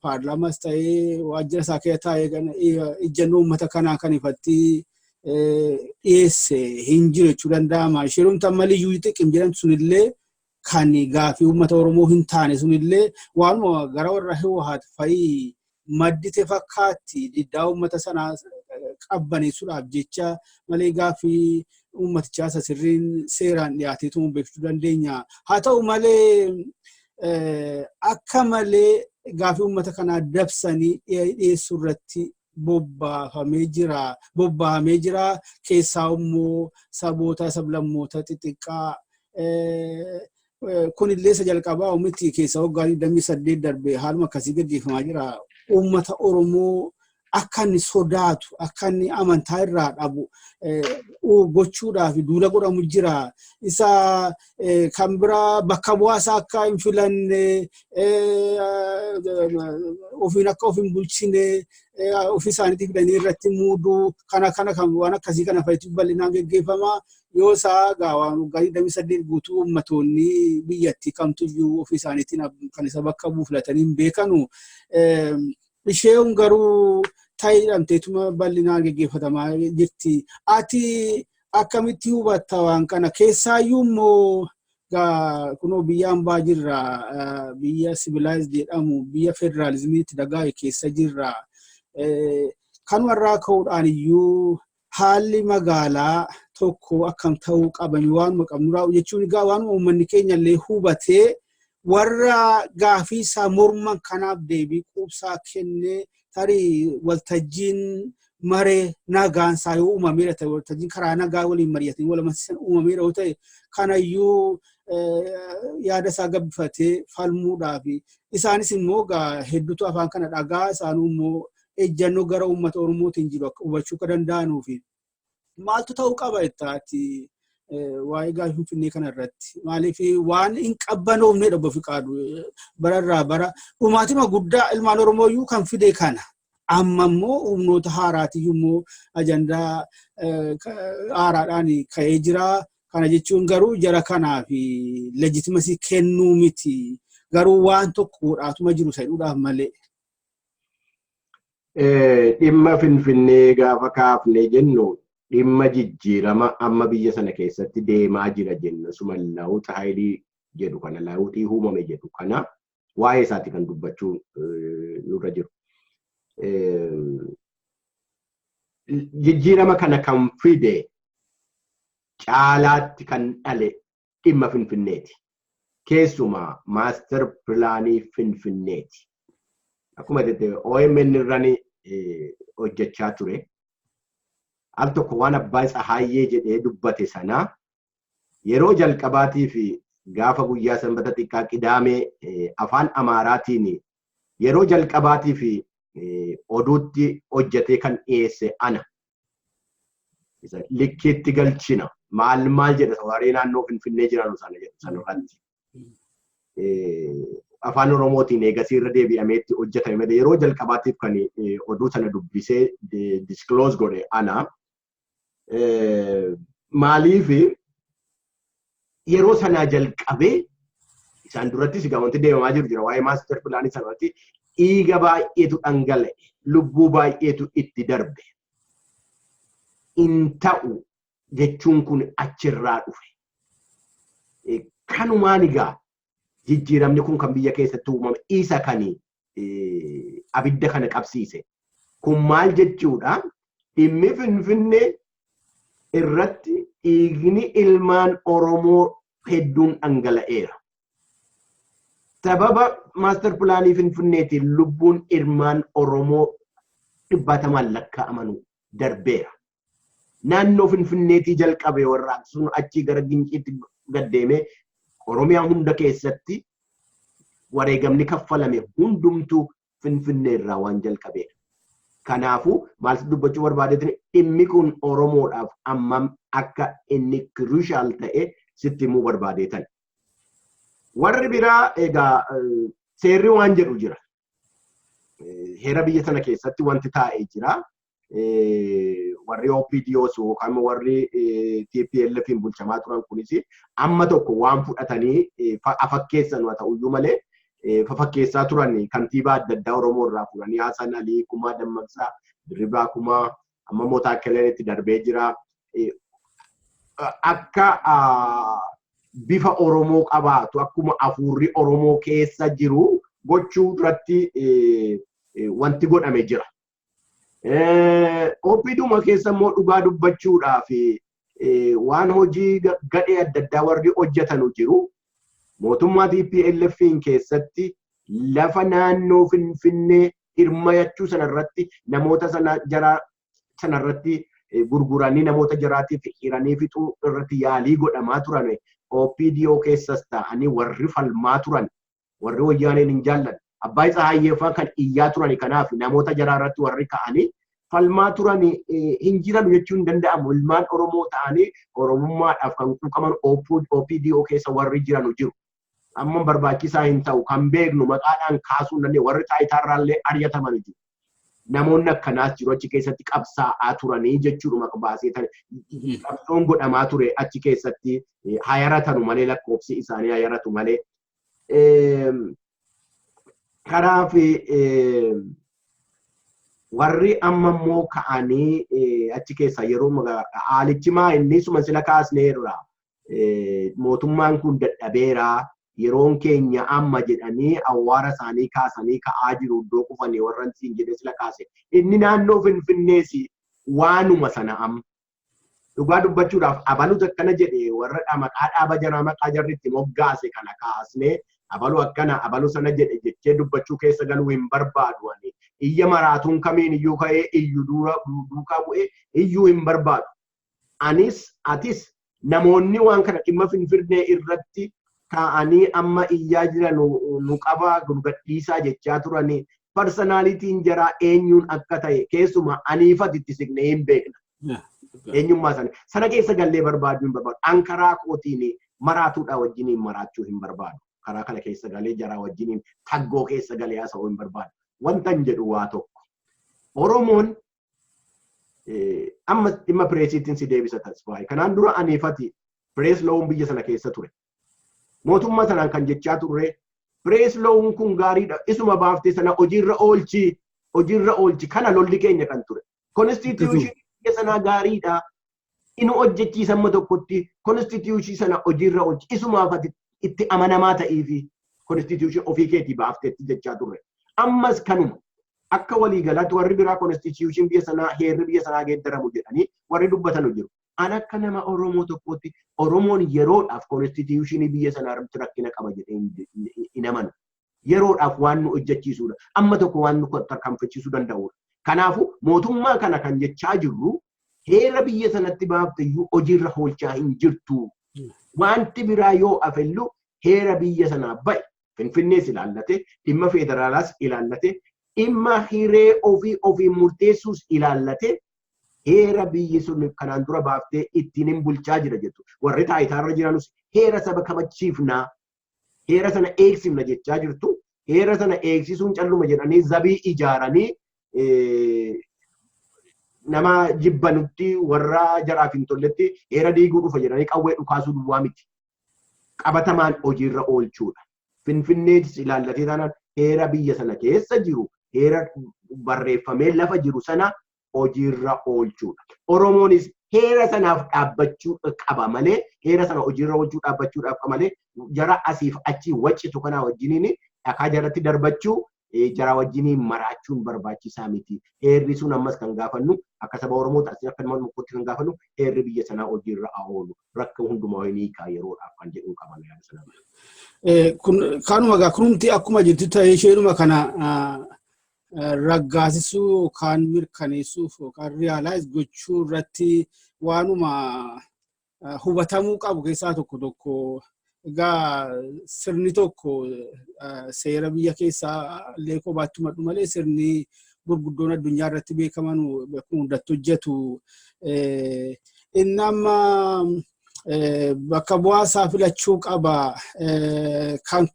paarlaamas ta'ee waajjira isaa keessa taa'ee ejjennoo uummata kanaa kan ifatti dhiyeesse hin jiru jechuu danda'ama. Isheen amma liyyuu xiqqim jedhamtu sunillee kan gaafii uummata Oromoo hin taane sunillee waanuma gara warra Hiwaat fa'ii maddite fakkaatti, diddaa uummata sanaa qabbaneessuudhaaf jecha malee gaafii uummatichaa isa sirriin seeraan dhiyaateetu beeksisuu dandeenya. Haa ta'u malee akka malee gaafii uummata kanaa dabsanii dhiyeessuu irratti bobbaafamee jira. Bobbaafamee jira. Keessaa immoo saboota sablammoota xixiqqaa kunillee isa jalqabaa miti, keessa waggaa 28 darbe haaluma akkasii gaggeeffamaa jira. Uummata Oromoo akka inni sodaatu, akka inni amantaa irraa dhabu gochuudhaaf duula godhamu jira. Isa kan biraa bakka bu'aasaa akka hin filanne, ofiin akka of hin bulchine, ofii isaaniitti fidanii irratti muuduu kana kana kan waan akkasii kana fa'itu bal'inaan gaggeeffama. Yoo isaa waan waggaa 28 guutuu ummatoonni biyyattii kamtuyyuu ofii isaaniitiin kan isa bakka bu'u filatanii hin beekanu. Isheen garuu ta'ee jedhamteetuma bal'inaan gaggeeffatamaa jirti. Ati akkamitti hubatta waan kana? Keessaayyuu immoo kunoo biyya hambaa jirra. Biyya civilized jedhamu, biyya federaalizimiitti dagaage keessa jirra. Kanumarraa ka'uudhaan iyyuu haalli magaalaa tokko akkam ta'uu qabami waanuma qabnu jechuun egaa waanuma uummanni keenya illee hubatee warra gaafii isaa morman kanaaf deebii quubsaa kennee, tarii waltajjiin maree nagaan isaa yoo uumameera ta'e, waltajjiin karaa nagaa waliin mari'atanii wal amansiisan uumameera yoo ta'e, kanayyuu yaada isaa gabbifatee falmuudhaaf isaanis immoo hedduutu afaan kana dhagaa isaanuu immoo ejjannoo gara uummata Oromootiin jiru akka hubachuu akka danda'anuufi. Maaltu ta'uu qaba jettaati waa'ee gaafii Finfinnee kana irratti? Maaliif waan hin qabbanoofnedha obbo Fiqaadu, bararraa bara dhumaatima guddaa ilmaan Oromoo iyyuu kan fide kana. Amma immoo humnoota haaraatiyyuu immoo ajandaa haaraadhaan ka'ee jira. Kana jechuun garuu jara kanaaf legitimacy kennuu miti. Garuu waan tokko godhaatuma jiru isa malee. Dhimma Finfinnee gaafa kaafnee jennu, dhimma jijjiirama amma biyya sana keessatti deemaa jira jennu, suma lawuxa haayilii jedhu kana, lawuxii uumame jedhu kana, waa'ee isaati kan dubbachuu nurra jiru. Jijjiirama kana kan fide, caalaatti kan dhale dhimma Finfinneeti. Keessumaa master planii Finfinneeti. Akkuma jette OMN irraan hojjechaa ture. Al tokko waan Abbaa Tsahaayyee jedhee dubbate sanaa yeroo jalqabaatii fi gaafa guyyaa sanbata xiqqaa qidaamee afaan Amaaraatiin yeroo jalqabaatii fi oduutti hojjetee kan dhiyeesse ana. Likkiitti galchina maal maal jedha waree naannoo Finfinnee jiran sana jedhu sanarratti. Afaan Oromootiin eegasii irra deebi'ameetti hojjetame malee yeroo jalqabaatiif kan oduu sana dubbisee disclose godhe ana. Maaliif yeroo sanaa jalqabee Isaan durattis egaa wanti deemamaa jiru jira. Waa'ee master planii sanarratti dhiiga baay'eetu dhangala'e. Lubbuu baay'eetu itti darbe. In ta'u jechuun kun achirraa dhufe. Kanumaan egaa jijjiiramni kun kan biyya keessatti uumame isa kani abidda kana qabsiise. Kun maal jechuudha? Dhimmi Finfinnee irratti dhiigni ilmaan Oromoo hedduun dhangala'eera. Sababa master planii Finfinneetiin lubbuun ilmaan Oromoo 100n lakkaa'aman darbeera. Naannoo Finfinneetii jalqabe warraaqsuun achii gara Ginciitti gaddeemee Oromiyaa hunda keessatti wareegamni kaffalame hundumtuu Finfinnee irraa waan jalqabeedha. Kanaafuu maal dubbachuu barbaadeetin, dhimmi kun Oromoodhaaf ammam akka inni crucial ta'e sitti himuu barbaadeetan. Warri biraa egaa seerri waan jedhu jira. Heera biyya sana keessatti wanti taa'ee jira. Warri OPDOs yookaan warri TPLFin bulchamaa turan kunis amma tokko waan fudhatanii afakkeessan haa ta'uyyuu malee, fafakkeessaa turan. Kantiibaa adda addaa Oromoo irraa fuudhanii, Hasan Alii, Kumaa Dammaqsaa, Dirribaa Kumaa, amma immoo Taakkaleen itti darbee jira. Akka bifa Oromoo qabaatu, akkuma hafuurri Oromoo keessa jiru gochuu irratti wanti godhame jira. OPDuma keessa immoo dhugaa dubbachuudhaaf waan hojii gadhee adda addaa warri hojjetanu jiru. Mootummaa TPLF'n keessatti lafa naannoo Finfinnee hirmayachuu sanarratti namoota sana jara sanarratti gurguranii namoota jaraatiif hiranii fixuu irratti yaalii godhamaa turan. OPDO keessas ta'anii warri falmaa turan, warri Wayyaaneen hin jaallan, Abbaay Tsahaayyeeffaa kan iyyaa turan, kanaaf namoota jaraa irratti warri ka'anii falmaa turan hin jiran jechuun hin danda'amu. Ilmaan Oromoo ta'anii Oromummaadhaaf kan quuqaman OPDO keessa warri jiranu jiru. Amma barbaachisaa hin ta'u, kan beeknu maqaadhaan kaasuu hin dandeenye, warri taayitaarraallee ari'ataman jiru. Namoonni akkanaas jiru, achi keessatti qabsaa'aa turanii jechuudha. Baasee qabsoon godhamaa ture achi keessatti hayaratanu malee, lakkoofsi isaanii hayaratu malee. Kanaaf warri amma immoo ka'anii achi keessa yeroo haalichi maa inni suma sila kaasneerra, mootummaan kun dadhabeera, yeroon keenya amma jedhanii awwaara isaanii kaasanii ka'aa jiru, iddoo kufanii warra siin jedhe sila kaase. Inni naannoo Finfinnees waanuma sana amma. Dhugaa dubbachuudhaaf abalutu akkana jedhe, warra maqaa dhaaba jaraa, maqaa jarri itti moggaase kana kaasnee abalu akkana, abalu sana jedhe jechee dubbachuu keessa galuu hin barbaadu ani. Iyya maraatuun kamiin iyyuu ka'ee iyyu duukaa bu'ee iyyuu hin barbaadu. Anis atis namoonni waan kana dhimma Finfinnee irratti kaa'anii amma iyyaa jiran, nu qabaa, nu gadhiisaa jechaa turanii, personalityn jaraa eenyuun akka ta'e keessumaa aniifati itti siqnee hin beekna. Eenyummaa sana. Sana keessa gallee barbaaduu hin barbaadu. An karaa kootiin maraatuudha wajjiniin maraachuu hin barbaadu. Karaa kana keessa galee jaraa wajjiniin taggoo keessa galee haasa'uu hin barbaadu. Wanta hin jedhu waa tokko. Oromoon amma dhimma pressiitiin si deebisa, Tasfaayee. Kanaan dura aniifati press lawuun biyya sana keessa ture. Mootummaa sanaan kan jechaa turre, press lawuun kun gaariidha. Isuma baaftee sana hojiirra oolchi, hojiirra oolchi, kana lolli keenya kan ture. Constitutionii biyya sanaa gaariidha. Inu hojjechiisa amma tokkotti, constitutionii sana hojiirra oolchi. Isumaaf ati itti amanamaa ta'iifi constitutionii ofii keetii baafteetti jechaa turre. Ammas kanuma. Akka waliigalaatti warri biraa constitutionii biyya sanaa, heerri biyya sanaa geeddaramu jedhanii warri dubbatanu jiru. An akka nama Oromoo tokkootti Oromoon yeroodhaaf constitutionii biyya sanaa irratti rakkina qaba jedhee hin amanu. Yeroodhaaf waan nu hojjechiisudha. Amma tokko waan nu tarkaanfachiisuu danda'udha. Kanaafuu mootummaa kana kan jechaa jirru, heera biyya sanatti baafte iyyuu hojiirra oolchaa hin jirtu. Wanti biraa yoo afellu heera biyya sanaa ba'e Finfinnees ilaallate, dhimma federaalaas ilaallate, dhimma hiree ofii ofiin murteessuus ilaallate, heera biyyi sun kanaan dura baaftee ittiin hin bulchaa jira jettu. Warri taayitaarra jiranus heera saba kabachiifnaa, heera sana eegsifna jechaa jirtu. Heera sana eegsisuun calluma jedhanii zabii ijaaranii nama jibbanutti, warra jaraaf hin tolletti heera diiguu dhufa jedhanii qawwee dhukaasuu duwwaa miti. Qabatamaan hojiirra oolchuudha. Finfinneetis ilaallatee taanaan heera biyya sana keessa jiru, heera barreeffamee lafa jiru sana hojiirra oolchuudha. Oromoonis heera sanaaf dhaabbachuu qaba malee, heera sana hojiirra oolchuu dhaabbachuudhaaf qaba malee, jara asiif achi waccitu kanaa wajjiniin dhakaa jaratti darbachuu, jara wajjiniin maraachuun barbaachisaa miti. Heerri sun ammas kan gaafannu akka saba Oromoo taasisee akka nama tokkotti kan gaafannu heerri biyya sanaa hojiirra oolu rakkoo hundumaa ni hiikaa yeroodhaaf kan jedhu qaban yaada sana. Kun kanuma egaa kunumti akkuma jirtu ta'ee isheenuma kana raggaasisuu yookaan mirkaneessuuf yookaan realize gochuu irratti waanuma hubatamuu qabu keessaa tokko tokko. Egaa sirni tokko seera biyya keessaa illee kophaatti madhu malee, sirni gurguddoon addunyaa irratti beekaman akkuma hundatti hojjetu. Inni amma bakka bu'aa isaa filachuu qaba. Kan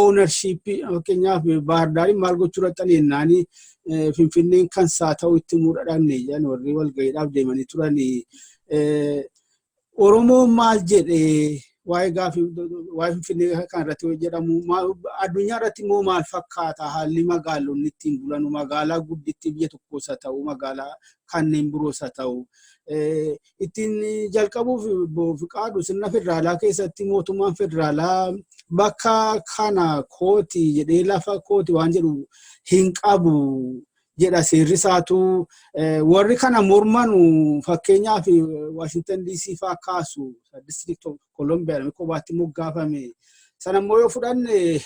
ownership, fakkeenyaaf Baahirdaariin maal gochuu dhaqxanii jennaani, Finfinneen kan isaa ta'u itti muudhadhanne jedhan warri walga'iidhaaf deemanii turanii. Oromoon maal jedhee waa'ee gaafii waa'ee Finfinnee kan irratti jedhamu, addunyaa irratti immoo maal fakkaata haalli magaalonni ittiin bulanu, magaalaa gudditti biyya tokkos haa ta'u, magaalaa kanneen biroos haa ta'u? Ittiin jalqabuuf Fiqaadu, sirna federaalaa keessatti mootummaan federaalaa bakka kana kooti jedhee, lafa kooti waan jedhu hin qabu jedha seerri isaatu. Warri kana mormanu fakkeenyaaf Washington DC faa kaasu, District of Columbia kophaatti moggaafame. Sana immoo yoo fudhanne,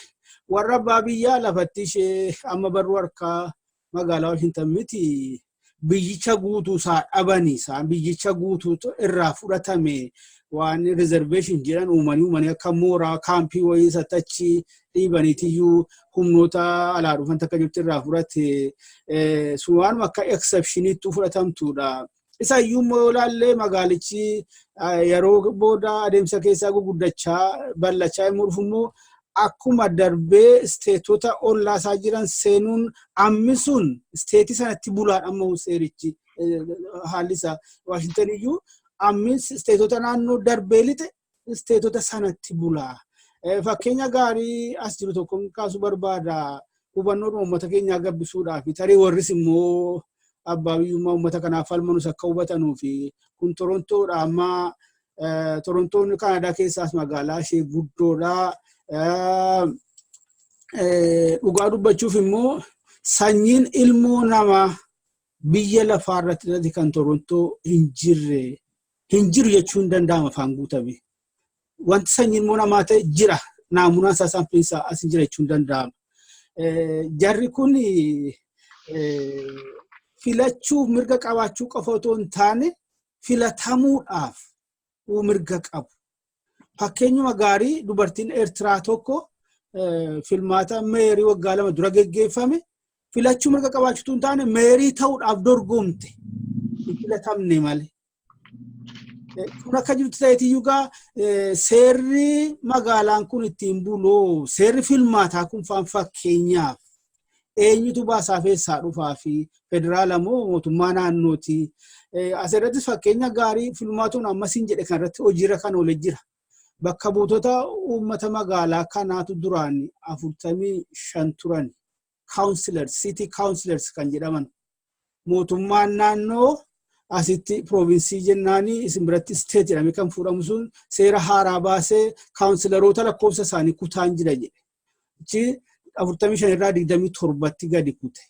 warra abbaa biyyaa lafatti ishee amma barruu harkaa magaalaa Washington miti, biyyicha guutuu isaa dhabani, isaan biyyicha guutuu irraa fudhatame. Waan reservation jedhan uumanii uumanii akka mooraa kaampii wayii isatti achi dhiibaniitiyyuu humnoota alaa dhufan takka jirtu irraa fudhate. Sun waanuma akka exceptioniitti fudhatamtuudha. Isa iyyuu immoo yoo ilaalle, magaalichi yeroo booda adeemsa keessaa guguddachaa bal'achaa yommuu dhufu immoo akkuma darbee stateota ollaa isaa jiran seenuun ammi sun state sanatti bulaan amma seerichi haalli isaa Waashintan iyyuu ammi stateota naannoo darbee lixe stateota sanatti bulaa. Fakkeenya gaarii as jiru tokko kaasuu barbaada. Hubannoon uummata keenyaa gabbisuudhaaf, tarii warris immoo abbaa biyyummaa uummata kanaaf falmanus akka hubatanuu fi kun Torontoodha. Amma Torontoon Kaanadaa keessaas magaalaa ishee guddoodha. Dhugaa dubbachuuf immoo sanyiin ilmoo namaa biyya lafaa irratti kan Torontoo hin jirre hin jiru jechuun hin danda'ama afaan guutame. Wanti sanyiin ilmoo namaa ta'e jira, naamunaan isaa sampling isaa as hin jira jechuun hin danda'ama. Jarri kun filachuuf mirga qabaachuu qofa otoo hin taane, filatamuudhaaf mirga qabu. Fakkeenyuma gaarii, dubartiin Eertiraa tokko filmaata mayor waggaa 2 dura geggeeffame filachuu mirga qabaachuutu hin taane, mayor ta'uudhaaf dorgomte, hin filatamne malee. Kun akka jirtu ta'eetiyyuu gaa seerri magaalaan kun ittiin bulu, seerri filmaataa kun faan fakkeenyaaf eenyutu baasaa keessaa dhufaa fi federaala moo mootummaa naannooti? Asirrattis fakkeenya gaarii filmaatuun ammasiin jedhe kan irratti hojiirra kan oole jira. Bakka buutota uummata magaalaa kanaatu duraan 45 turan. Councilors, city councilors kan jedhaman. Mootummaan naannoo asitti province jennaanii, isin biratti state jedhamee kan fuudhamu sun seera haaraa baasee counciloroota lakkoofsa isaanii kutaan jira jedhe. Achi 45 irraa 27tti gadi kute.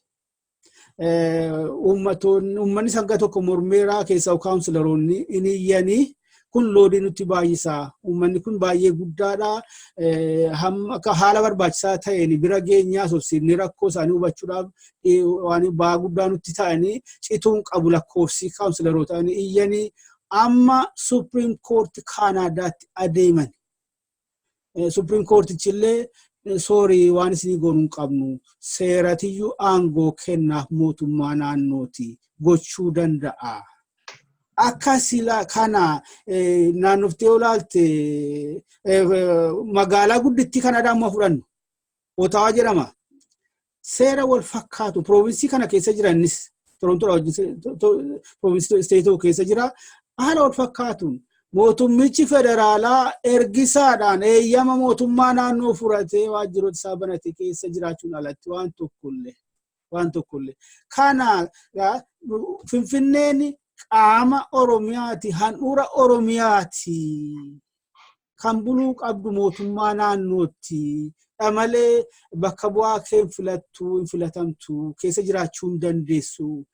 Uummanni sanga tokko mormeeraa keessaa counciloroonni inni iyyanii, kun load nutti baay'isaa, uummanni kun baay'ee guddaadha, akka haala barbaachisaa ta'een bira geenyaa sobsiifni rakkoo isaanii hubachuudhaaf waan ba'aa guddaa nutti ta'anii cituun qabu lakkoofsi counciloroota iyyanii amma Supreme Court Kaanaadaatti adeeman. Supreme Courtichillee, "Sorry, waan isinii goonuu hin qabnu, seeratiyyuu aangoo kennaaf, mootummaa naannooti gochuu danda'a." Akka sila kana naannoftee olaalte, magaalaa guddittii Kanaadaa ammoo fudhannu, Otaawaa jedhama. Seera wal fakkaatu province kana keessa jiranis, Torontoodha wajjin province state keessa jira. Haala wal fakkaatuun Mootummichi federaalaa ergisaadhaan eeyyama mootummaa naannoo fudhatee waajjiroota isaa banate keessa jiraachuun alatti waan tokkollee waan tokkollee. Kana Finfinneen qaama Oromiyaati, handhuura Oromiyaati. Kan buluu qabdu mootummaa naannootti. Malee bakka bu'aa kee hin filattu, hin filatamtu, keessa jiraachuu hin dandeessu.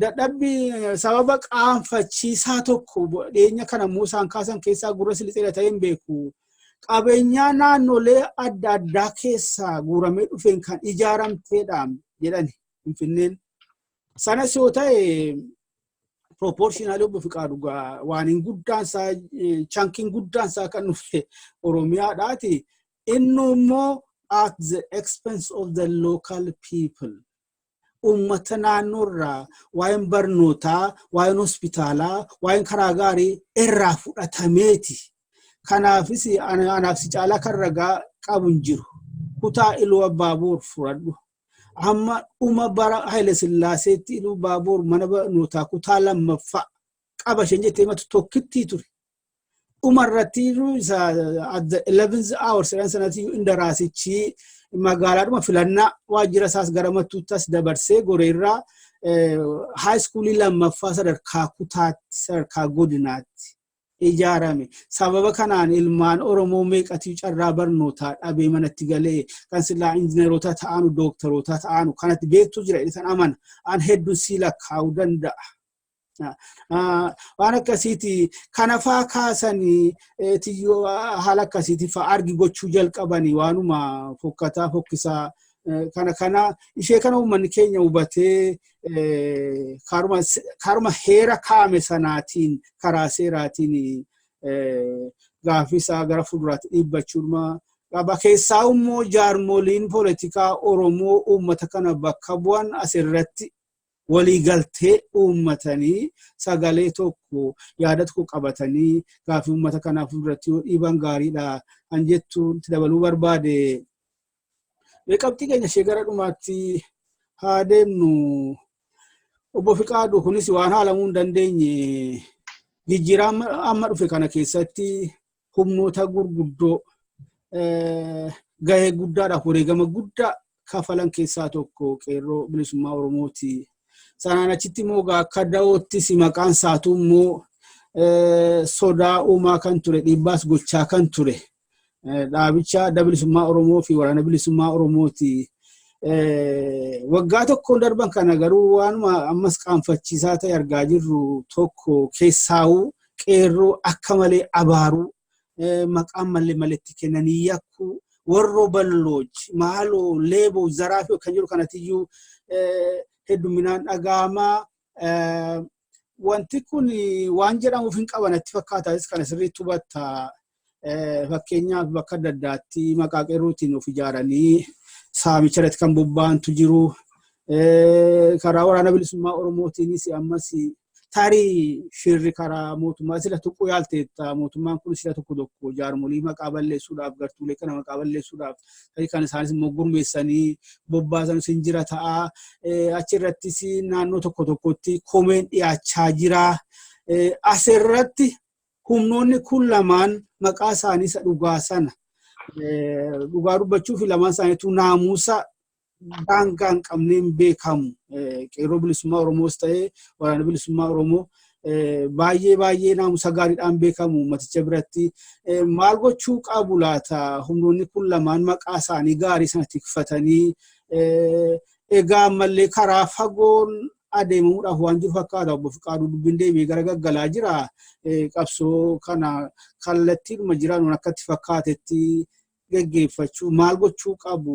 Dadhabbii sababa qaanfachiisaa tokko dhiyeenya kana immoo isaan kaasan keessaa gurra silixeera ta'ee hin beeku. Qabeenyaa naannolee adda addaa keessaa guuramee dhufeen kan ijaaramteedha jedhani Finfinneen. Sanas yoo ta'e, proportionally, obbo Fiqaadu, waan hin guddaan isaa, chunkiin guddaan isaa kan dhufe Oromiyaadhaati. Inni immoo at the expense of the local people. Uummata naannoorraa waa'een barnootaa, waa'een hospitaalaa, waa'een karaa gaarii irraa fudhatameeti. Kanaafis anaaf si caalaa kan ragaa qabu hin jiru. Kutaa Iluu Abbaaboor fudhadhu. Hamma dhuma bara Haile Sillaaseetti Iluu Abbaaboor mana barnootaa kutaa lammaffaa qaba isheen jettee himatu tokkittii ture. Dhuma irratti isa at the 11th hour jedhan sanatti indaraasichi magaalaadhuma filannaa waajjira isaas gara Mattuuttas dabarsee goreerraa high schoolii lammaffaa sadarkaa kutaatti, sadarkaa godinaatti ijaarame. Sababa kanaan ilmaan Oromoo meeqatu carraa barnootaa dhabee manatti galee, kan silaa injineerota ta'anu, dooktaroota ta'anu kanatti beektu jira jedhan amana. An hedduun sii lakkaa'uu danda'a. Waan akkasiiti kana faa kaasanii tiyyoo haala akkasiiti faa argi gochuu jalqabanii waanuma fokkataa fokkisaa kana ishee kana uummanni keenya hubatee karuma heera kaa'ame sanaatiin, karaa seeraatiin gaaffii isaa gara fuulduraatti dhiibbachuudha qaba. Keessaa immoo jaarmoliin poolitikaa Oromoo uummata kana bakka bu'an asirratti waliigaltee uummatanii, sagalee tokko, yaada tokko qabatanii gaaffii uummata kanaa fuulduratti yoo dhiiban gaariidha kan jettu dabaluu barbaade. Qabxii keenya ishee gara dhumaatti haa deemnu. Obbo Fiqaadu, kunis waan haalamuu hin dandeenye, jijjiirama amma dhufe kana keessatti humnoota gurguddoo gahee guddaadhaaf wareegama guddaa kafalan keessaa tokko Qeerroo Bilisummaa Oromooti. Sanaan achitti immoo akka da'oottis maqaan isaatu immoo sodaa uumaa kan ture, dhiibbaas gochaa kan ture, dhaabicha Adda Bilisummaa Oromoo fi Waraana Bilisummaa Oromooti. Waggaa tokkoon darban kana garuu waanuma ammas qaanfachiisaa ta'e argaa jirru tokko, keessaawuu qeerroo akka malee abaaruu, maqaan malee maletti kennanii yakkuu, warroo ballooj maaloo leeboo zaraafii kan jiru kanatiyyuu hedduminaan dhaga'amaa. Wanti kun waan jedhamuuf hin qaban natti fakkaatas, kana sirriitti hubatta. Fakkeenyaaf, bakka adda addaatti maqaa qeerrootiin of ijaaranii saamicha irratti kan bobba'antu jiru. Karaa Waraana Bilisummaa Oromootiinis ammas tarii shirri karaa mootummaa sila tuqquu yaalteetta, mootummaan kun sila tokko tokko jaarmolii maqaa balleessuudhaaf, gartuulee kana maqaa balleessuudhaaf tarii kan isaanis immoo gurmeessanii bobbaasan sin jira ta'a. Achirrattis naannoo tokko tokkotti komeen dhiyaachaa jira. Asirratti humnoonni kun lamaan maqaa isaanii isa dhugaa sana dhugaa dubbachuuf lamaan isaaniitu naamusa daangaa hin qabneen beekamu. Qeerroo Bilisummaa Oromoos ta'ee Waraana Bilisummaa Oromoo baay'ee baay'ee naamusa gaariidhaan beekamu uummaticha biratti. Maal gochuu qabu laata humnoonni kun lamaan maqaa isaanii gaarii sana tikfatanii? Egaa ammallee karaa fagoon adeemamuudhaaf waan jiru fakkaata, obbo Fiqaaduu, dubbiin deebi'ee gara gaggalaa jira. Qabsoo kana kallattiidhuma jiran akkatti fakkaatetti geggeeffachuu maal gochuu qabu?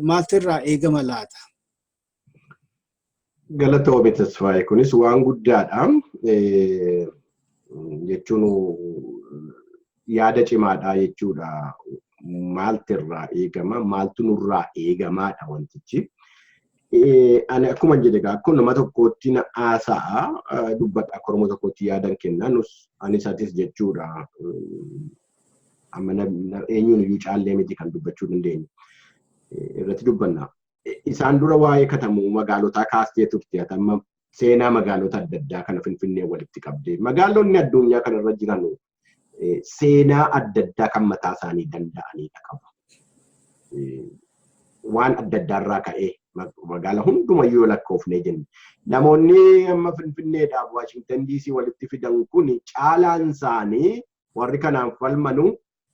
Maaltu irraa eegama laata? Galatoome, Tasfaayee, kunis waan guddaadha. Jechuun yaada cimaadha jechuudha. Maaltu irraa eegama? Maaltu nurraa eegamaadha wantichi? Ani akkuma jedhe egaa, akkuma nama tokkootti na haasa'a dubbadha, akka Oromoo tokkootti yaadan kenna, nus anis atis jechuudha. Amma eenyuun iyyuu caallee miti kan dubbachuu dandeenyu. Irratti dubbanna. Isaan dura waa'ee katamuu magaalotaa kaastee turte. Amma Seenaa magaalota adda addaa kana Finfinnee walitti qabdee, magaalonni addunyaa kanarra jiran seenaa adda addaa kan mataa isaanii danda'anidha qabu. Waan adda addaarraa ka'ee magaala hundumayyuu lakkoofnee jenne. Namoonni amma Finfinneedhaaf Waashingtan DC walitti fidan kun, caalaan isaanii warri kanaan falmanu,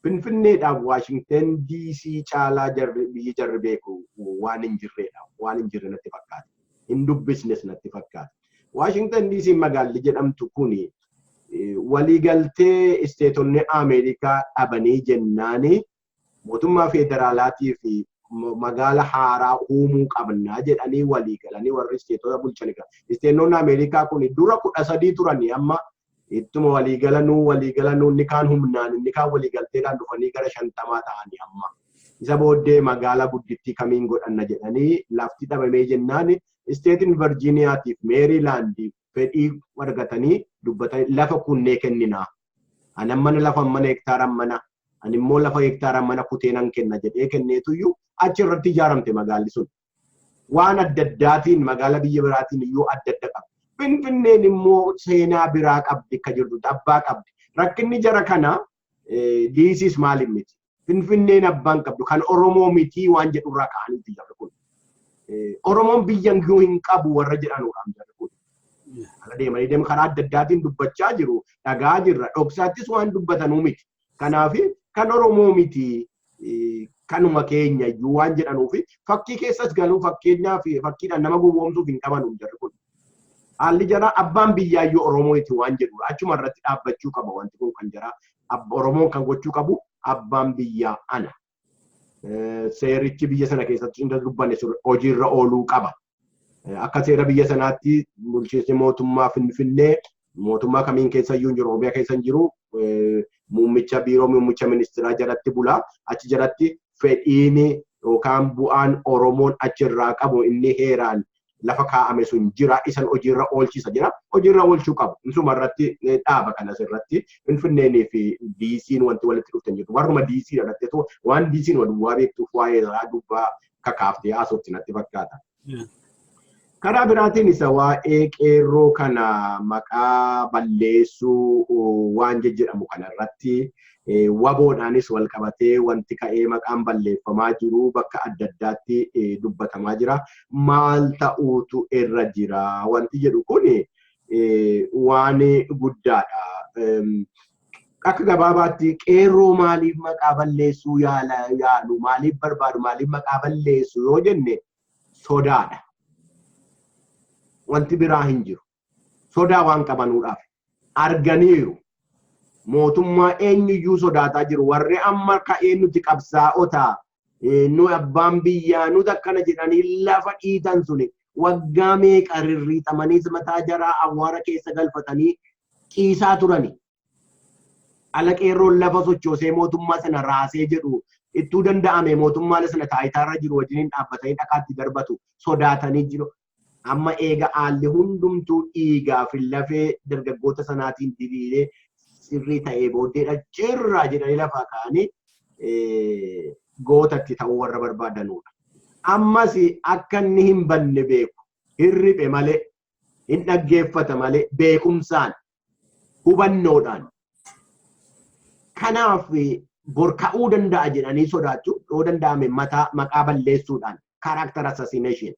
Finfinneedhaaf Waashingtan DC caalaa jarri biyyi jarri beeku waan hin jirredha. Waan hin jirre natti fakkaata. Hin dubbisnes natti fakkaata. Waashingtan DC magaalli jedhamtu kuni waliigaltee isteetonni Ameerikaa dhabanii jennaani, mootummaa federaalaatii fi magaala haaraa uumuu qabnaa jedhanii walii galanii warri isteetota bulchan. Isteetonni Ameerikaa kun dura 13 turanii, amma ittuma walii galanuu inni kaan humnaan, inni kaan waliigalteedhaan dhufanii gara 50 ta'anii amma. Isa booddee magaalaa guddittii kamiin godhanna jedhanii lafti dhabamee jennaan, isteetiin Virgiiniyaatiif Meeriilaandiif fedhii argatanii dubbatanii, lafa kunnee kenninaa. Ani mana lafa mana hektaara mana, ani immoo lafa hektaara mana kutee nan kenna jedhee kenneetuyyuu achi irratti ijaaramte magaalli sun. Waan adda addaatiin magaala biyya biraatiin iyyuu adda adda qabdi. Finfinneen immoo seenaa biraa qabdi, akka jirtu abbaa qabdi. Rakkinni jara kana diisiis maaliif miti? Finfinneen abbaan qabdu kan Oromoo miti waan jedhurraa ka'aniiti jarri kun. Oromoon biyya iyyuu hin qabu warra jedhanudha jarri kun. Kana deemanii deemu karaa adda addaatiin dubbachaa jiru, dhagaa jirra. Dhoksaattis waan dubbatanuu miti. Kanaaf kan Oromoo miti, kanuma keenya iyyuu waan jedhanuufi fakkii keessas galuu, fakkeenyaaf fakkiidhaan nama gowwoomsuuf hin qabanu jarri kun. Haalli jaraa abbaan biyyaayyuu Oromooti waan jedhudha. Achuma irratti dhaabbachuu qaba wanti kun kan jaraa. Oromoon kan gochuu qabu, abbaan biyyaa ana. Seerichi biyya sana keessatti hin dubbanne hojiirra ooluu qaba. Akka seera biyya sanaatti bulchiinsi mootummaa Finfinnee mootummaa kamiin keessa iyyuu hin jiru, Oromiyaa keessa hin jiru, muummicha biiroo muummicha ministeeraa jalatti bula. Achi jalatti fedhiin yookaan bu'aan Oromoon achirraa qabu inni heeraan lafa kaa'ame sun jira. Isan hojiirra oolchisa jira. Hojiirra oolchuu qabu. Isuma irratti dhaaba kanas irratti Finfinneenii fi DC'n wanti walitti dhuftan jirtu. Warruma DC irratti waan DC'n wal beektuuf waa'ee isaa dubbaa kakaaftee haasofti natti fakkaata. Karaa biraatiin isa waa'ee qeerroo kana maqaa balleessuu waan jedhamu kanarratti, waboodhaanis wal qabatee wanti ka'ee maqaan balleeffamaa jiru bakka adda addaatti dubbatamaa jira. Maal ta'uutu irra jira wanti jedhu kun waan guddaadha. Akka gabaabaatti, qeerroo maaliif maqaa balleessuu yaalu, maaliif barbaadu, maaliif maqaa balleessu yoo jenne, sodaadha. Wanti biraa hin jiru. Sodaa waan qabanuudhaaf. Arganiiru. Mootummaa eenyuyyuu sodaataa jiru. Warri amma ka'ee nuti qabsaa'ota, nu abbaan biyyaa nuti akkana jedhanii lafa dhiitan suni waggaa meeqa rirriixamanii mataa jaraa awwaara keessa galfatanii ciisaa turani. Ala qeerroon lafa sochoosee mootummaa sana raasee jedhu, ittuu danda'ame mootummaa sana taayitaarra jiru wajjiniin dhaabbatanii dhakaatti darbatu, sodaatanii jiru. Amma eega haalli hundumtuu dhiigaa fi lafee dargaggoota sanaatiin diriiree sirrii ta'ee booddeedha jirra jedhanii lafaa ka'anii gootatti ta'uu warra barbaadanudha. Ammas akka inni hin banne beeku, hirriphe malee, hin dhaggeeffata malee, beekumsaan, hubannoodhaan. Kanaaf borka'uu danda'a jedhanii sodaachuu, yoo danda'ame mataa maqaa balleessuudhaan, character assassination,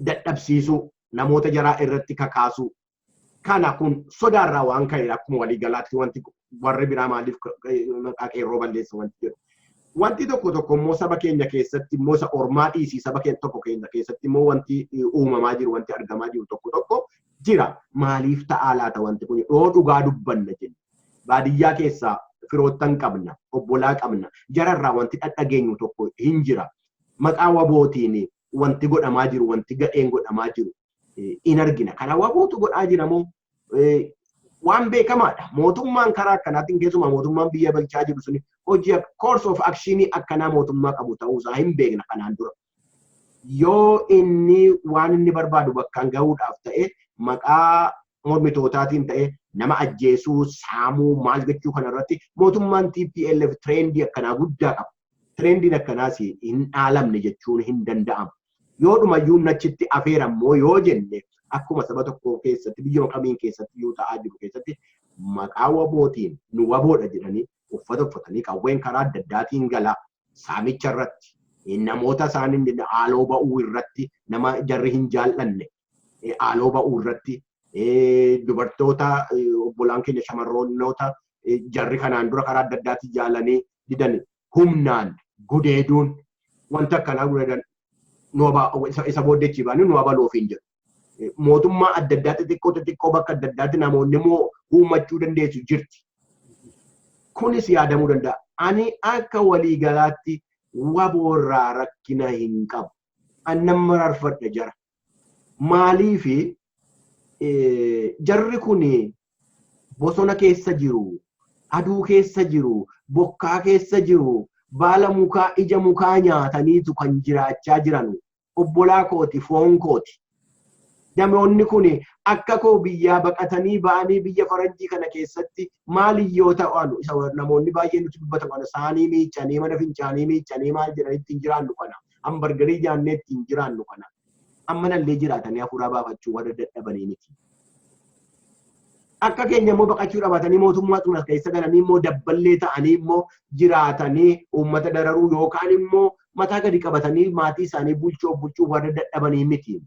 dadhabsiisuu, namoota jaraa irratti kakaasuu. Kana kun sodaarraa waan ka'e, akkuma waliigalaatti wanti warri biraa maaliif maqaa qeerroo balleessa wanti jedhu. Wanti tokko tokko immoo saba keenya keessatti immoo, isa ormaa dhiisii, saba keenya tokko keenya keessatti immoo wanti uumamaa jiru, wanti argamaa jiru tokko tokko jira. Maaliif ta'aa laata wanti kun yoo dhugaa dubbanna jenna? Baadiyyaa keessaa firoottan qabna, obbolaa qabna. Jararraa wanti dhadhageenyu tokko hin jira. Maqaa wabootiin wanti godhamaa jiru, wanti gadheen godhamaa jiru in argina. Kana wabootu godhaa jira moo waan beekamaadha. Mootummaan karaa akkanaatiin, keessumaa mootummaan biyya bulchaa jiru suni, hojii course of action akkanaa mootummaa qabu ta'uusaa hin beekna kanaan dura. Yoo inni waan inni barbaadu bakkaan gahuudhaaf ta'e, maqaa mormitootaatiin ta'e nama ajjeesuu, saamuu, maal gochuu kanarratti mootummaan TPLF trendii akkanaa guddaa qaba. Trendiin akkanaas hin dhaalamne jechuun hin danda'amu. Yoo dhumayyuu achitti afeerammoo yoo jenne, Akkuma saba tokko keessatti, biyya kamiin keessatti yoo ta'aa jiru keessatti, maqaa WBOtiin nu WBOdha jedhanii uffata uffatanii qawween karaa adda addaatiin galaa, saamicha irratti, namoota isaanii haaloo ba'uu irratti, nama jarri hin jaallanne haaloo ba'uu irratti, dubartoota obbolaan keenya, shamarroota jarri kanaan dura karaa adda addaatiin jaalanii didan humnaan gudeeduun, wanta akkanaa gudeedan, isa booddeechi baanii nu abaloofiin jedhu. Mootummaa adda addaa xixiqqoo xixiqqoo bakka adda addaatti namoonni immoo uummachuu dandeessu jirti. Kunis yaadamuu danda'a. Ani akka waliigalaatti WBOrraa rakkina hin qabu. An nan mararfadha jara. Maaliifi, jarri kun bosona keessa jiru, aduu keessa jiru, bokkaa keessa jiru, baala mukaa, ija mukaa nyaataniitu kan jiraachaa jiran. Obbolaa kooti, foon kooti. Namoonni kun akka koo biyyaa baqatanii ba'anii biyya faranjii kana keessatti maaliyyoo ta'an, isa namoonni baay'een nuti dubbatan kana, saanii miicanii, mana fincaanii miicanii, maal jedhanii ittiin jiraannu kana, hambargarii nyaannee ittiin jiraannu kana, ammanallee jiraatanii hafuuraa baafachuu warra dadhabanii miti. Akka keenya immoo baqachuu dhabatanii mootummaa xumura keessa galanii immoo dabballee ta'anii immoo jiraatanii uummata dararuu yookaan immoo mataa gadi qabatanii maatii isaanii bulchuu warra dadhabanii miti.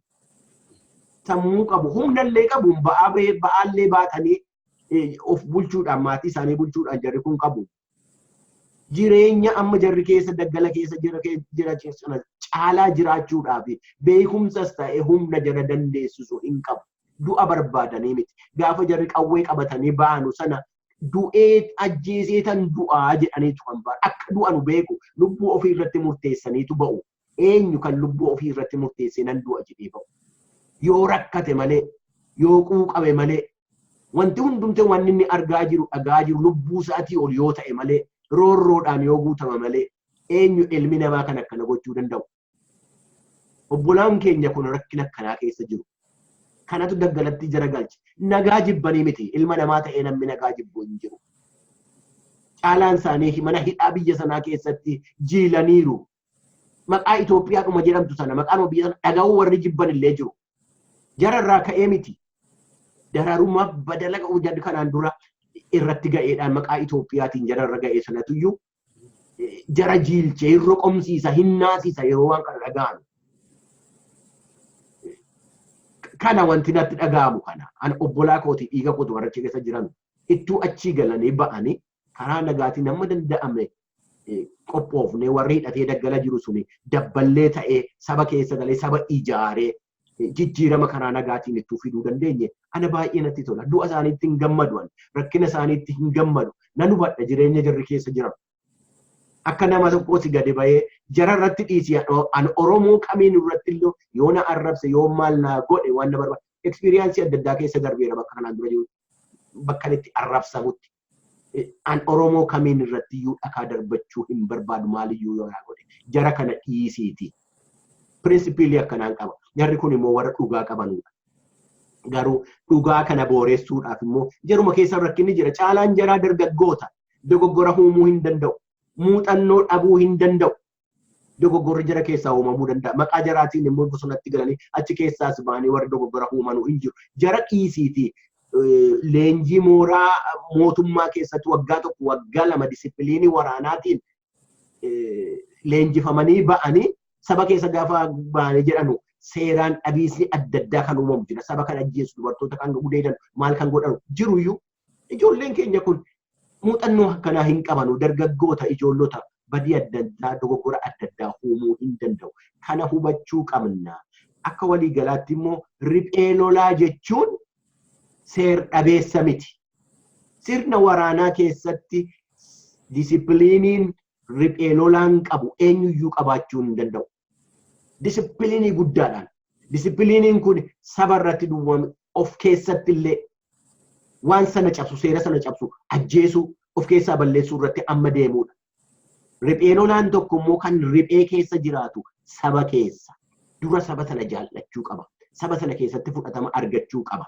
Sammuu qabu, humnallee qabu, ba'aa ba'aallee baatanii of bulchuudhaan, maatii isaanii bulchuudhaan jarri kun qabu. Jireenya amma jarri keessa daggala keessa jira sana caalaa jiraachuudhaaf beekumsas ta'e humna jara dandeessisu hin qabu. Du'a barbaadanii miti. Gaafa jarri qawwee qabatanii baanu sana du'ee ajjeesee tan du'aa jedhaniitu kan ba'an. Akka du'anu beeku, lubbuu ofii irratti murteessaniitu ba'u. Eenyu kan lubbuu ofii irratti murteessee nan du'a jedhee ba'u? Yoo rakkate malee, yoo quuqame malee, wanti hundumte wanni inni argaa jiru, dhagaa jiru lubbuu isaatii ol yoo ta'e malee, roorroodhaan yoo guutama malee, eenyu ilmi namaa kan akkana gochuu danda'u? Obbolaan keenya kun rakkina akkanaa keessa jiru. Kanatu daggalatti jara galche. Nagaa jibbanii miti. Ilma namaa ta'ee namni nagaa jibbu hin jiru. Caalaan isaanii mana hidhaa biyya sanaa keessatti jiilaniiru. Maqaa Itoophiyaadhuma jedhamtu sana, maqaan biyya sana dhaga'uu warri jibban illee jiru. Jararraa ka'ee miti. Dararummaa badala jarri kanaan dura irratti ga'eedhaan maqaa Itoophiyaatiin jararra ga'ee sanatuyyuu jara jiilchee hin roqomsiisa, hin naasisa yeroo waan kana dhaga'an. Kana wanti natti dhaga'amu kana. Ani obbolaa kooti, dhiiga kooti warra achi keessa jiran ittuu achii galanii ba'anii karaa nagaatiin amma danda'ame qophoofnee, warri hidhatee daggala jiru suni dabballee ta'ee saba keessa galee saba ijaaree jijjiirama karaa nagaatiin ittuu fiduu dandeenye ana baay'ee natti tola. Du'a isaaniitti hin gammadu, rakkina isaaniitti hin gammadu. Nan hubadha jireenya jarri keessa jiran. Akka nama tokkooti gadi bahee jara irratti dhiisi, an Oromoo kamiin irratti illee yoo na arrabse, yoo maal na godhe, waan na barbaade, experience adda addaa keessa darbeera bakka kanaan dura jiru, bakka itti arrabsamutti. An Oromoo kamiin irratti iyyuu dhakaa darbachuu hin barbaadu, maaliyyuu yoo naa godhe, jara kana dhiisiiti. Principle akkanaan qaba. Jarri kun immoo warra dhugaa qabanudha. Garuu dhugaa kana booressuudhaaf immoo jaruma keessa rakkinni jira. Caalaan jaraa dargaggoota, dogoggora uumuu hin danda'u. Muuxannoo dhabuu hin danda'u. Dogoggorri jara keessaa uumamuu danda'a. Maqaa jaraatiin immoo bosonatti galanii achi keessaas ba'anii warri dogoggora uumanuu hin jiru. Jara dhiisiiti, leenjii mooraa mootummaa keessatti waggaa 1, waggaa 2 discipline waraanaatiin leenjifamanii ba'anii saba keessa gaafa ba'anii jedhanu seeraan dhabiisni adda addaa kan uumamu jira. Saba kan ajjeesu, dubartoota kan gudeedan, maal kan godhanu jiruyyuu, ijoolleen keenya kun muuxannoo akkanaa hin qabanu, dargaggoota, ijoollota, badii adda addaa, dogoggora adda addaa uumuu hin danda'u. Kana hubachuu qabna. Akka waliigalaatti immoo riphee lolaa jechuun seer dhabeessa miti. Sirna waraanaa keessatti disciplineiin riphee lolaan qabu eenyuyyuu qabaachuu hin danda'u. Discipline guddaadhaan. Disciplineiin kun saba irratti duwwame of keessatti illee waan sana cabsu, seera sana cabsu ajjeesuu, of keessaa balleessuu irratti amma deemudha. Riphee lolaan tokko immoo kan riphee keessa jiraatu saba keessa. Dura saba sana jaallachuu qaba. Saba sana keessatti fudhatama argachuu qaba.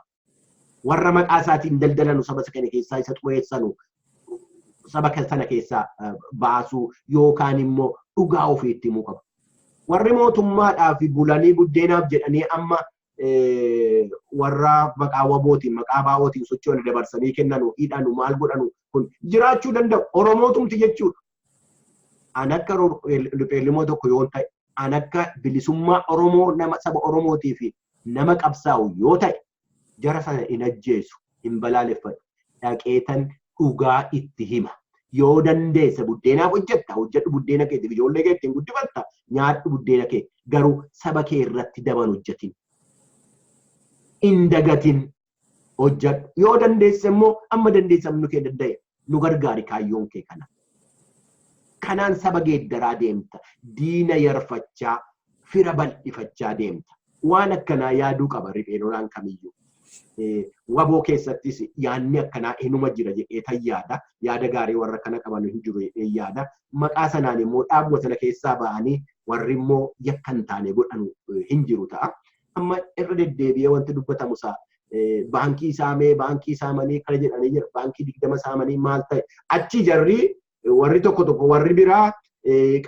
Warra maqaa isaatiin daldalanu, saba kana keessaa isa xureessanu saba sana keessaa baasuu yookaan immoo dhugaa ofiitti himuu qaba. Warri mootummaadhaaf bulanii buddeenaaf jedhanii amma warra maqaa wabootiin maqaa baa'ootiin socho'an dabarsanii kennanu, hidhanu, maal godhanu kun jiraachuu danda'u. Oromootumti jechuudha. An akka lipheelimoo tokko yoo ta'e, an akka bilisummaa Oromoo nama saba Oromootii fi nama qabsaa'u yoo ta'e, jara sana hin ajjeesu, hin balaaleffadhu. Dhaqeetan dhugaa itti hima. Yoo dandeesse buddeenaaf hojjetta, hojjedhu buddeena keetiif, ijoollee kee ittiin guddifatta, nyaadhu buddeena kee. Garuu saba kee irratti daban hojjetin. Hin dagatin, hojjedhu. Yoo dandeesse immoo amma dandeesse nu kee danda'e nu gargaari kaayyoon kee kana. Kanaan saba geeddaraa deemta. Diina yarfachaa, fira bal'ifachaa deemta. Waan akkanaa yaaduu qaba riphee lolaan kamiyyuu. Waboo keessattis yaadni akkanaa inuma jira jedhee tan yaada. Yaada gaarii warra kana qaban hin jiru jedhee yaada. Maqaa sanaan immoo dhaabuma sana keessaa ba'anii warri immoo yakka hin taane godhanu hin jiru ta'a. Amma irra deddeebi'ee wanti dubbatamu isaa baankii saamee, baankii saamanii kana jedhanii jira. Baankii 20 saamanii maal ta'e. Achi jarri warri tokko tokko warri biraa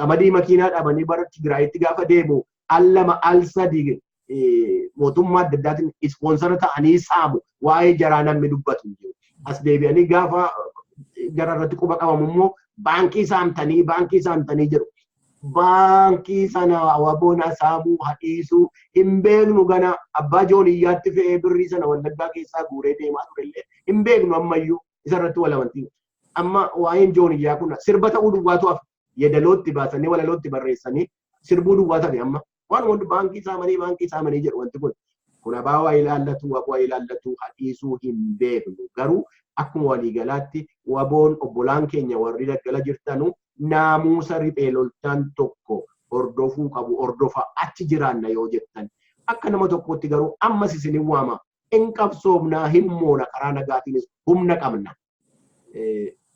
qamadii makiinaa dhabanii bara Tigraayitti gaafa deemu al 2 al 3 mootummaa adda addaatiin ispoonsara ta'anii saamu, waa'ee jaraa namni dubbatu hin jiru. As deebi'anii gaafa jara irratti quba qabamu immoo baankii saamtanii, baankii saamtanii jedhu. Baankii sana waboona saamuu hadhiisuu hin beeknu, gana abbaa jooniyyaatti fe'ee birrii sana Wallaggaa keessaa guuree deemaa turellee hin beeknu, ammayyuu isa irratti wal amantii. Amma waa'een jooniyyaa kun sirba ta'uu duwwaatu hafe, yeedalootti baasanii walalootti barreessanii sirbuu duwwaa hafe amma. Waan wanti baankii saamanii, baankii saamanii jedhu wanti kun. Kun abaa waa ilaallatu, waboo ilaallatu hadhiisuu hin beeknu. Garuu akkuma waliigalaatti waboon obbolaan keenya warri daggala jirtanu naamusa riphee loltaan tokko hordofuu qabu hordofa achi jiraanna yoo jettan. Akka nama tokkootti garuu ammas isin hin waama. Hin qabsoomnaa, hin moona, karaa nagaatiinis humna qabna.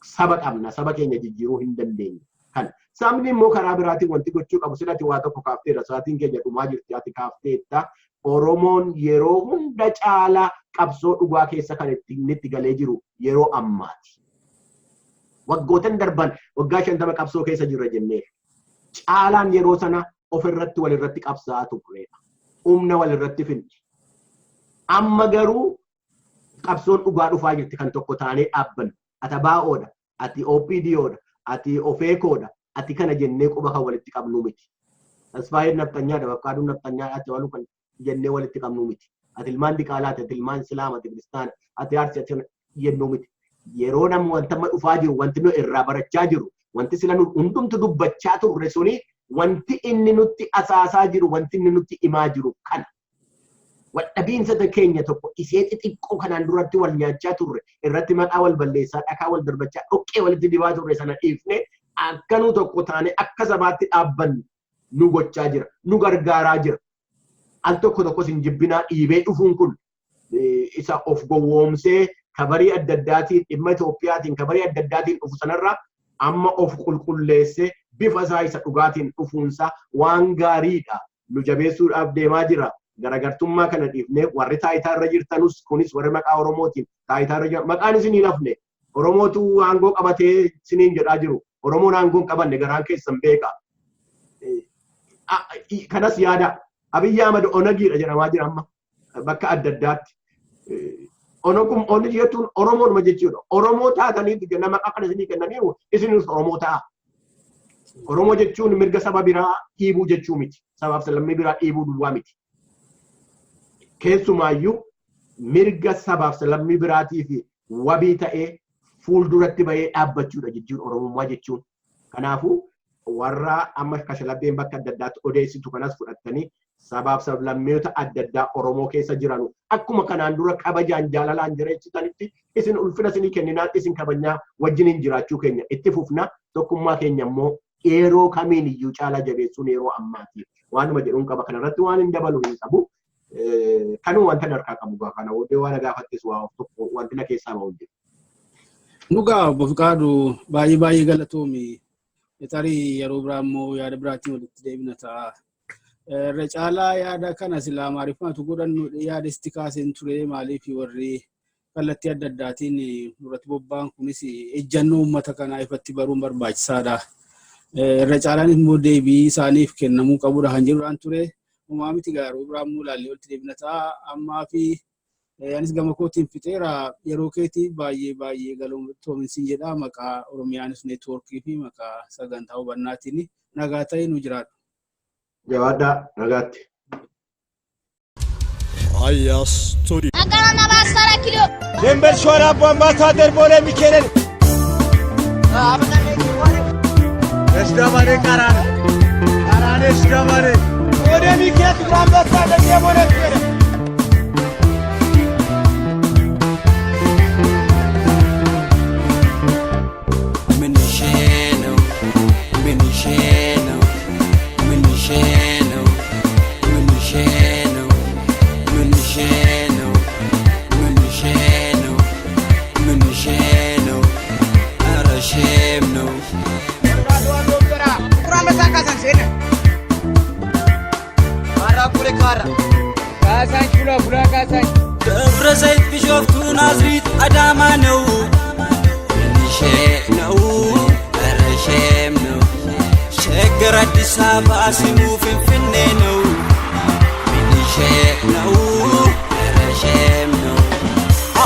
Saba qabna, saba keenya jijjiiruu hin dandeenye. Kan sabni immoo karaa biraatiin wanti gochuu qabu silati waa tokko kaafteera, sa'aatiin keenya dhumaa jirti, ati kaafteetta. Oromoon yeroo hunda caalaa qabsoo dhugaa keessa kan itti galee jiru yeroo ammaati. Waggootan darban waggaa 50 qabsoo keessa jirra jennee caalaan yeroo sana ofirratti walirratti qabsaa'aa turreedha. Humna walirratti finne. Amma garuu qabsoon dhugaa dhufaa jirti kan tokko taanee dhaabbannu. Ati ABO'dha, ati OPDO'dha, ati OFECO'dha, ati kana jennee quba kan walitti qabnu miti. Tasfaayeen nafxanyaadha, Baqqaaduun nafxanyaadha, ati waluu kan jennee walitti qabnu miti. Ati ilmaan diqaalaati, ati ilmaan Islaama, ati kiristaana, ati Arsii, ati jennu miti. Yeroo namni wanta amma dhufaa jiru, wanti nu irraa barachaa jiru, wanti sila nu hundumtu dubbachaa turre suni, wanti inni nutti asaasaa jiru, wanti inni nutti himaa jiru kana. Waldhabiinsa keenya tokko isee xixiqqoo kanaan duratti wal nyaachaa turre irratti maqaa wal balleessaa, dhakaa wal darbachaa, dhoqqee walitti dibaa turre sana dhiifne akka nu tokko taane akka sabaatti dhaabbannu nu gochaa jira, nu gargaaraa jira. Al tokko tokkos hin jibbinaa dhiibee dhufuun kun isa of gowwoomsee kabarii adda addaatiin dhimma Itoophiyaatiin kabarii adda addaatiin dhufu sanarraa amma of qulqulleessee bifa isaa isa dhugaatiin dhufuunsaa waan gaariidha. Nu jabeessuudhaaf deemaa jira. Garagartummaa kana dhiifnee warri taayitaa irra jirtanus kunis warri maqaa Oromootiin taayitaa irra jiran maqaan isin hin hafne. Oromootu aangoo qabatee isiniin jedhaa jiru. Oromoon aangoo hin qabanne garaan keessan beeka. Kanas yaada. Abiyyi Ahmad Onagiidha jedhamaa jira amma bakka adda addaatti. Onogum Onag jechuun Oromoodhuma jechuudha. Oromoo taatanii nama maqaa kana isinii kennaniiru, isinis Oromoo ta'a. Oromoo jechuun mirga saba biraa dhiibuu jechuu miti. Sabaaf sablammii biraa dhiibuu duwwaa miti. Keessumaayyuu mirga sabaaf sablammii biraatii fi wabii ta'ee fuulduratti bahee dhaabbachuudha jechuun Oromummaa jechuun. Kanaafuu warra amma kashalabbeen bakka adda addaatti odeessitu kanas fudhattanii sabaaf sablammoota adda addaa Oromoo keessa jiranu akkuma kanaan dura kabajaan jaalalaan jireessitanitti isin ulfina isinii kenninaa, isin kabajnaa, wajjiniin jiraachuu keenya itti fufna, tokkummaa keenya immoo yeroo kamiin iyyuu caalaa jabeessuun yeroo ammaati. Waanuma jedhuun qaba, kanarratti waan hin dabalu hin qabu. Kanuma wanta harkaa qabu kana booddee waan gaafattis waa of tokko wanti na keessaa bahu hin jiru. Dhugaa obbo Fiqaadu, baay'ee baay'ee galatoomi. Tarii yeroo biraa immoo yaada biraatiin walitti deebina ta'a. Irra caalaa yaada kana silaa Amaariffaatu godhannu yaada isti kaaseen ture, maaliif warri kallattii adda addaatiin nurratti bobba'an kunis ejjannoo uummata kanaa ifatti baruun barbaachisaadha. Irra caalaan immoo deebii isaaniif kennamuu qabudha kan jedhudhaan ture. Homaa miti gaaruu biraa immoo ilaallee walitti deebina ta'a. Ammaa fi anis gama kootiin fixeera. Yeroo keetii baay'ee baay'ee galatoominsiin jedha. Maqaa Oromiyaanis Neetwoorkii fi maqaa sagantaa hubannaatiin nagaa ta'e nu jiraadhu. Jabaadhaa, nagaatti. Ayas Studio. ደንበል ሾላ አምባሳደር ቦሌ ሚካኤል ወደ ሚካኤል ጥቁር አንበሳ ደቦሌ ሚካኤል። ምንሼ ነው፣ ምንሼ ነው፣ ምንሼ ነው፣ ምንሼ ነው፣ ምንሼ ነው፣ ምንሼ ነው፣ ምንሼ ነው፣ ኧረ shame ነው። ደብረ ዘይት፣ ቢሾፍቱ፣ ናዝሪት፣ አዳማ ነው። ምንሼ ነው፣ ኧረ shame ነው። ሸገር አዲስ አበባ ስሙ ፊንፊኔ ነው። ምንሼ ነው፣ ኧረ shame ነው።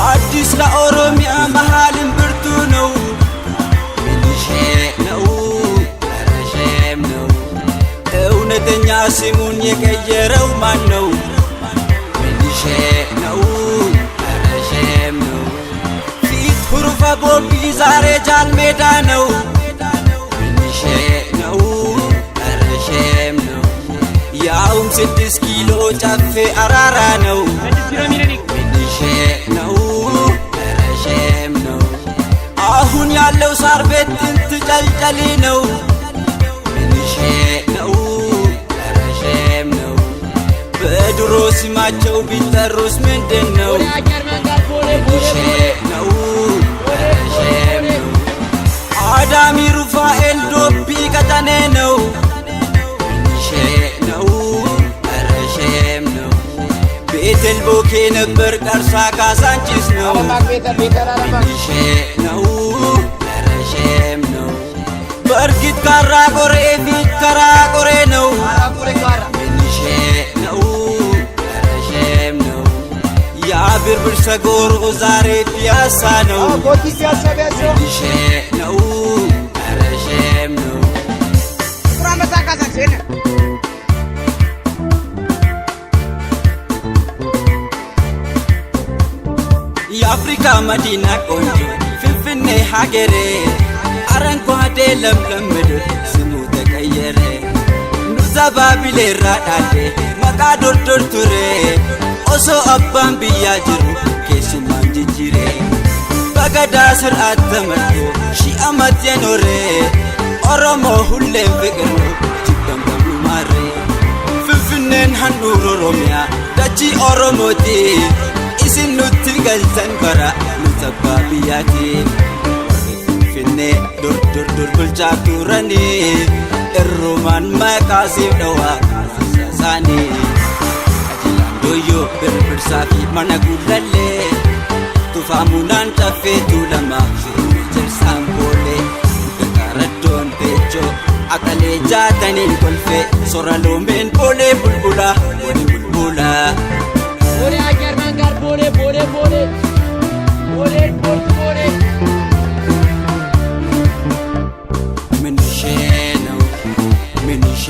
አዲስ ለኦሮሚያ መሃልን ብርቱ ነው። ምንሼ ነው፣ ኧረ shame ነው። እውነተኛ ስሙን የቀየረው ማን ነው? ምንሼ ነው፣ ኧረ shame ነው። ፊት ሁሩፋ ቦቢ ዛሬ ጃል ሜዳ ነው። ምንሼ ነው፣ ኧረ shame ነው። ያውም 6 ኪሎ ጨፌ አራራ ነው። ምንሼ ነው፣ ኧረ shame ነው። አሁን ያለው ሳር ቤት ጥንት ጨልጨሊ ነው። ምንሼ ነው፣ ኧረ shame ነው። በድሮ ስማቸው ቢጠሩስ ምንድን ነው? ምንሼ ነው፣ ኧረ shame ነው። አዳሚ ሩፋኤል ዶቢ ቀጠኔ ነው። ምንሼ ነው፣ ኧረ shame ነው። ቤቴል ቦኬ ነበር ቀርሳ ካሳንቺስ ነው። ምንሼ ነው፣ ኧረ shame ነው። በእርግጥ ካራ ቆሬ ፊት ከራ ቆሬ ነው። ምንሼ ነው፣ ኧረ shame ነው። ያ ብርብር ሰጎሮ ዛሬ ፒያሳ ነው። ምንሼ ነው፣ ኧረ shame ነው። የአፍሪካ መዲና ቆንጆ ፍንፍኔ ሀገሬ፣ አረንጓዴ ለምለም ምድር ስሙ ተቀየረ። ኑዛ ባቢሌራ dhaalle maqaa dur ture, osoo abbaan biyyaa jiru keessumaan jijjiire. በገዳ ስርዓት ተመርቶ ሺህ ዓመት የኖረ ኦሮሞ ሁሌም ፍቅር ነው ጅበን በሙማሬ። Finfinneen handhuura Oromiyaa dachii Oromooti. Isin nutti galchan bara nuti abbaa biyyaati. Warri Finfinnee dur dur dur bulchaa turanii irrumaan maqaa siif dhawaa isaanii. Qajeelaan dooyyoo birbirsaa fi mana guulallee tufaamunaan caffee tuulamaa jirsaan boolee gagaaraddoon teechoo aqalee jaataniin kolfee sora loomeen boolee bulbulaa boolee bulbulaa. ቦሌ አየር መንገድ ቦሌ ቦሌ ቦሌ ቦሌ ኤርፖርት ቦሌ። ምንሼ ነው፣ ምንሼ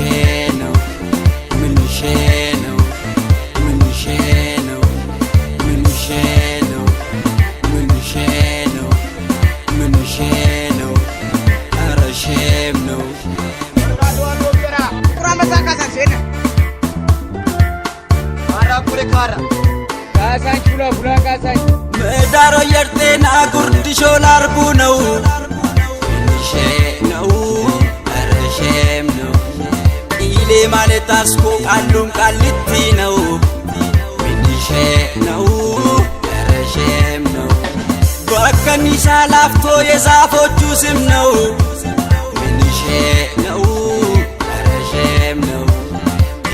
ነው፣ ምንሼ ነው፣ ምንሼ ነው፣ ምንሼ ነው፣ ምንሼ ነው፣ ምንሼ ነው፣ ኧረ shame ነው። ምህዳሮ የርጤና ጉርድ ሾላ አርቡ ነው። ምንሼ ነው፣ ኧረ shame ነው። ኢሌ ማለት አስኮ ቃሉም ቃሊቲ ነው። ምንሼ ነው፣ ኧረ shame ነው። በከኒሳ ላፍቶ የዛፎቹ ስም ነው። ምንሼ ነው፣ ኧረ shame ነው።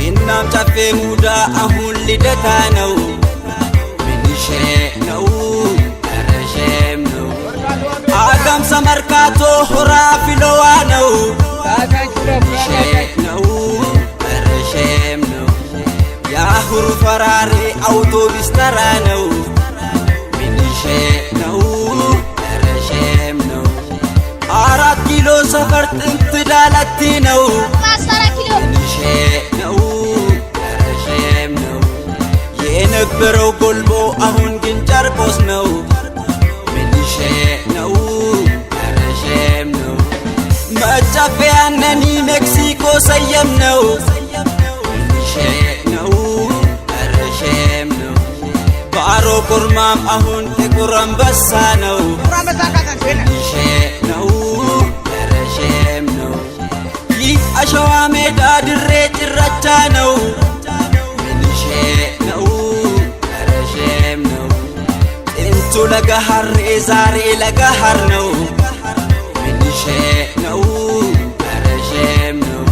እናም ጨፌ ሙዳ አሁን ልደታ ነው። ምንሼ ነው፣ ኧረ shame ነው። አጋምሳ መርካቶ ሆራ ፊሎዋ ነው። ምንሼ ነው፣ ኧረ shame ነው። ፈራሬ አውቶቢስ ተራ ነው። ምንሼ ነው ኧረ shame ነው። 4 ኪሎ ሰፈር ጥንት ዳለቲ ነው። ምንሼ ነው ኧረ shame ነው። የነበረው ጎልቦ አሁን ግን ጨርቆስ ነው። ምንሼ ነው ኧረ shame ነው። መጨፌያነኒ ሜክሲኮ ሰየም ነው። ምንሼ ነው ኧረ shame ነው። ባሮ ኮርማም አሁን ጥቁር አንበሳ ነው። ምንሼ ነው ኧረ shame ነው። ይህ አሸዋ ሜዳ ድሬ ጭራቻ ነው። ምንሼ ነው ኧረ shame ነው። ጥንቱ ለገሀሬ ዛሬ ለገሀር ነው። ምንሼ ነው ኧረ shame ነው።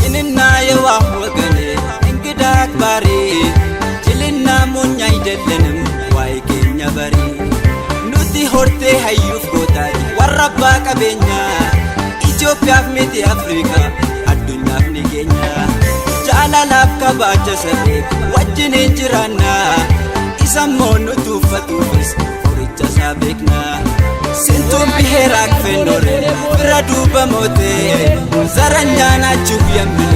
ቅንና የዋህ ወገኔ እንግዳ አክባሪ ጅልና ሞኝ አይደለንም ዋይ keenya bari nuti hortee hayyuuf gootaati warra abbaa qabeenyaa Itoophiyaaf miti Afrikaa addunyaaf ni keenya jaalalaaf kabaaja saree wajjiniin jiraannaa isammoo nu tuuffatuufis qoricha isaa beeknaa. ስንቱን ብሔር አቅፈን ኖረን ፍረዱ በሞቴ ዘረኛ ናችሁ የሚል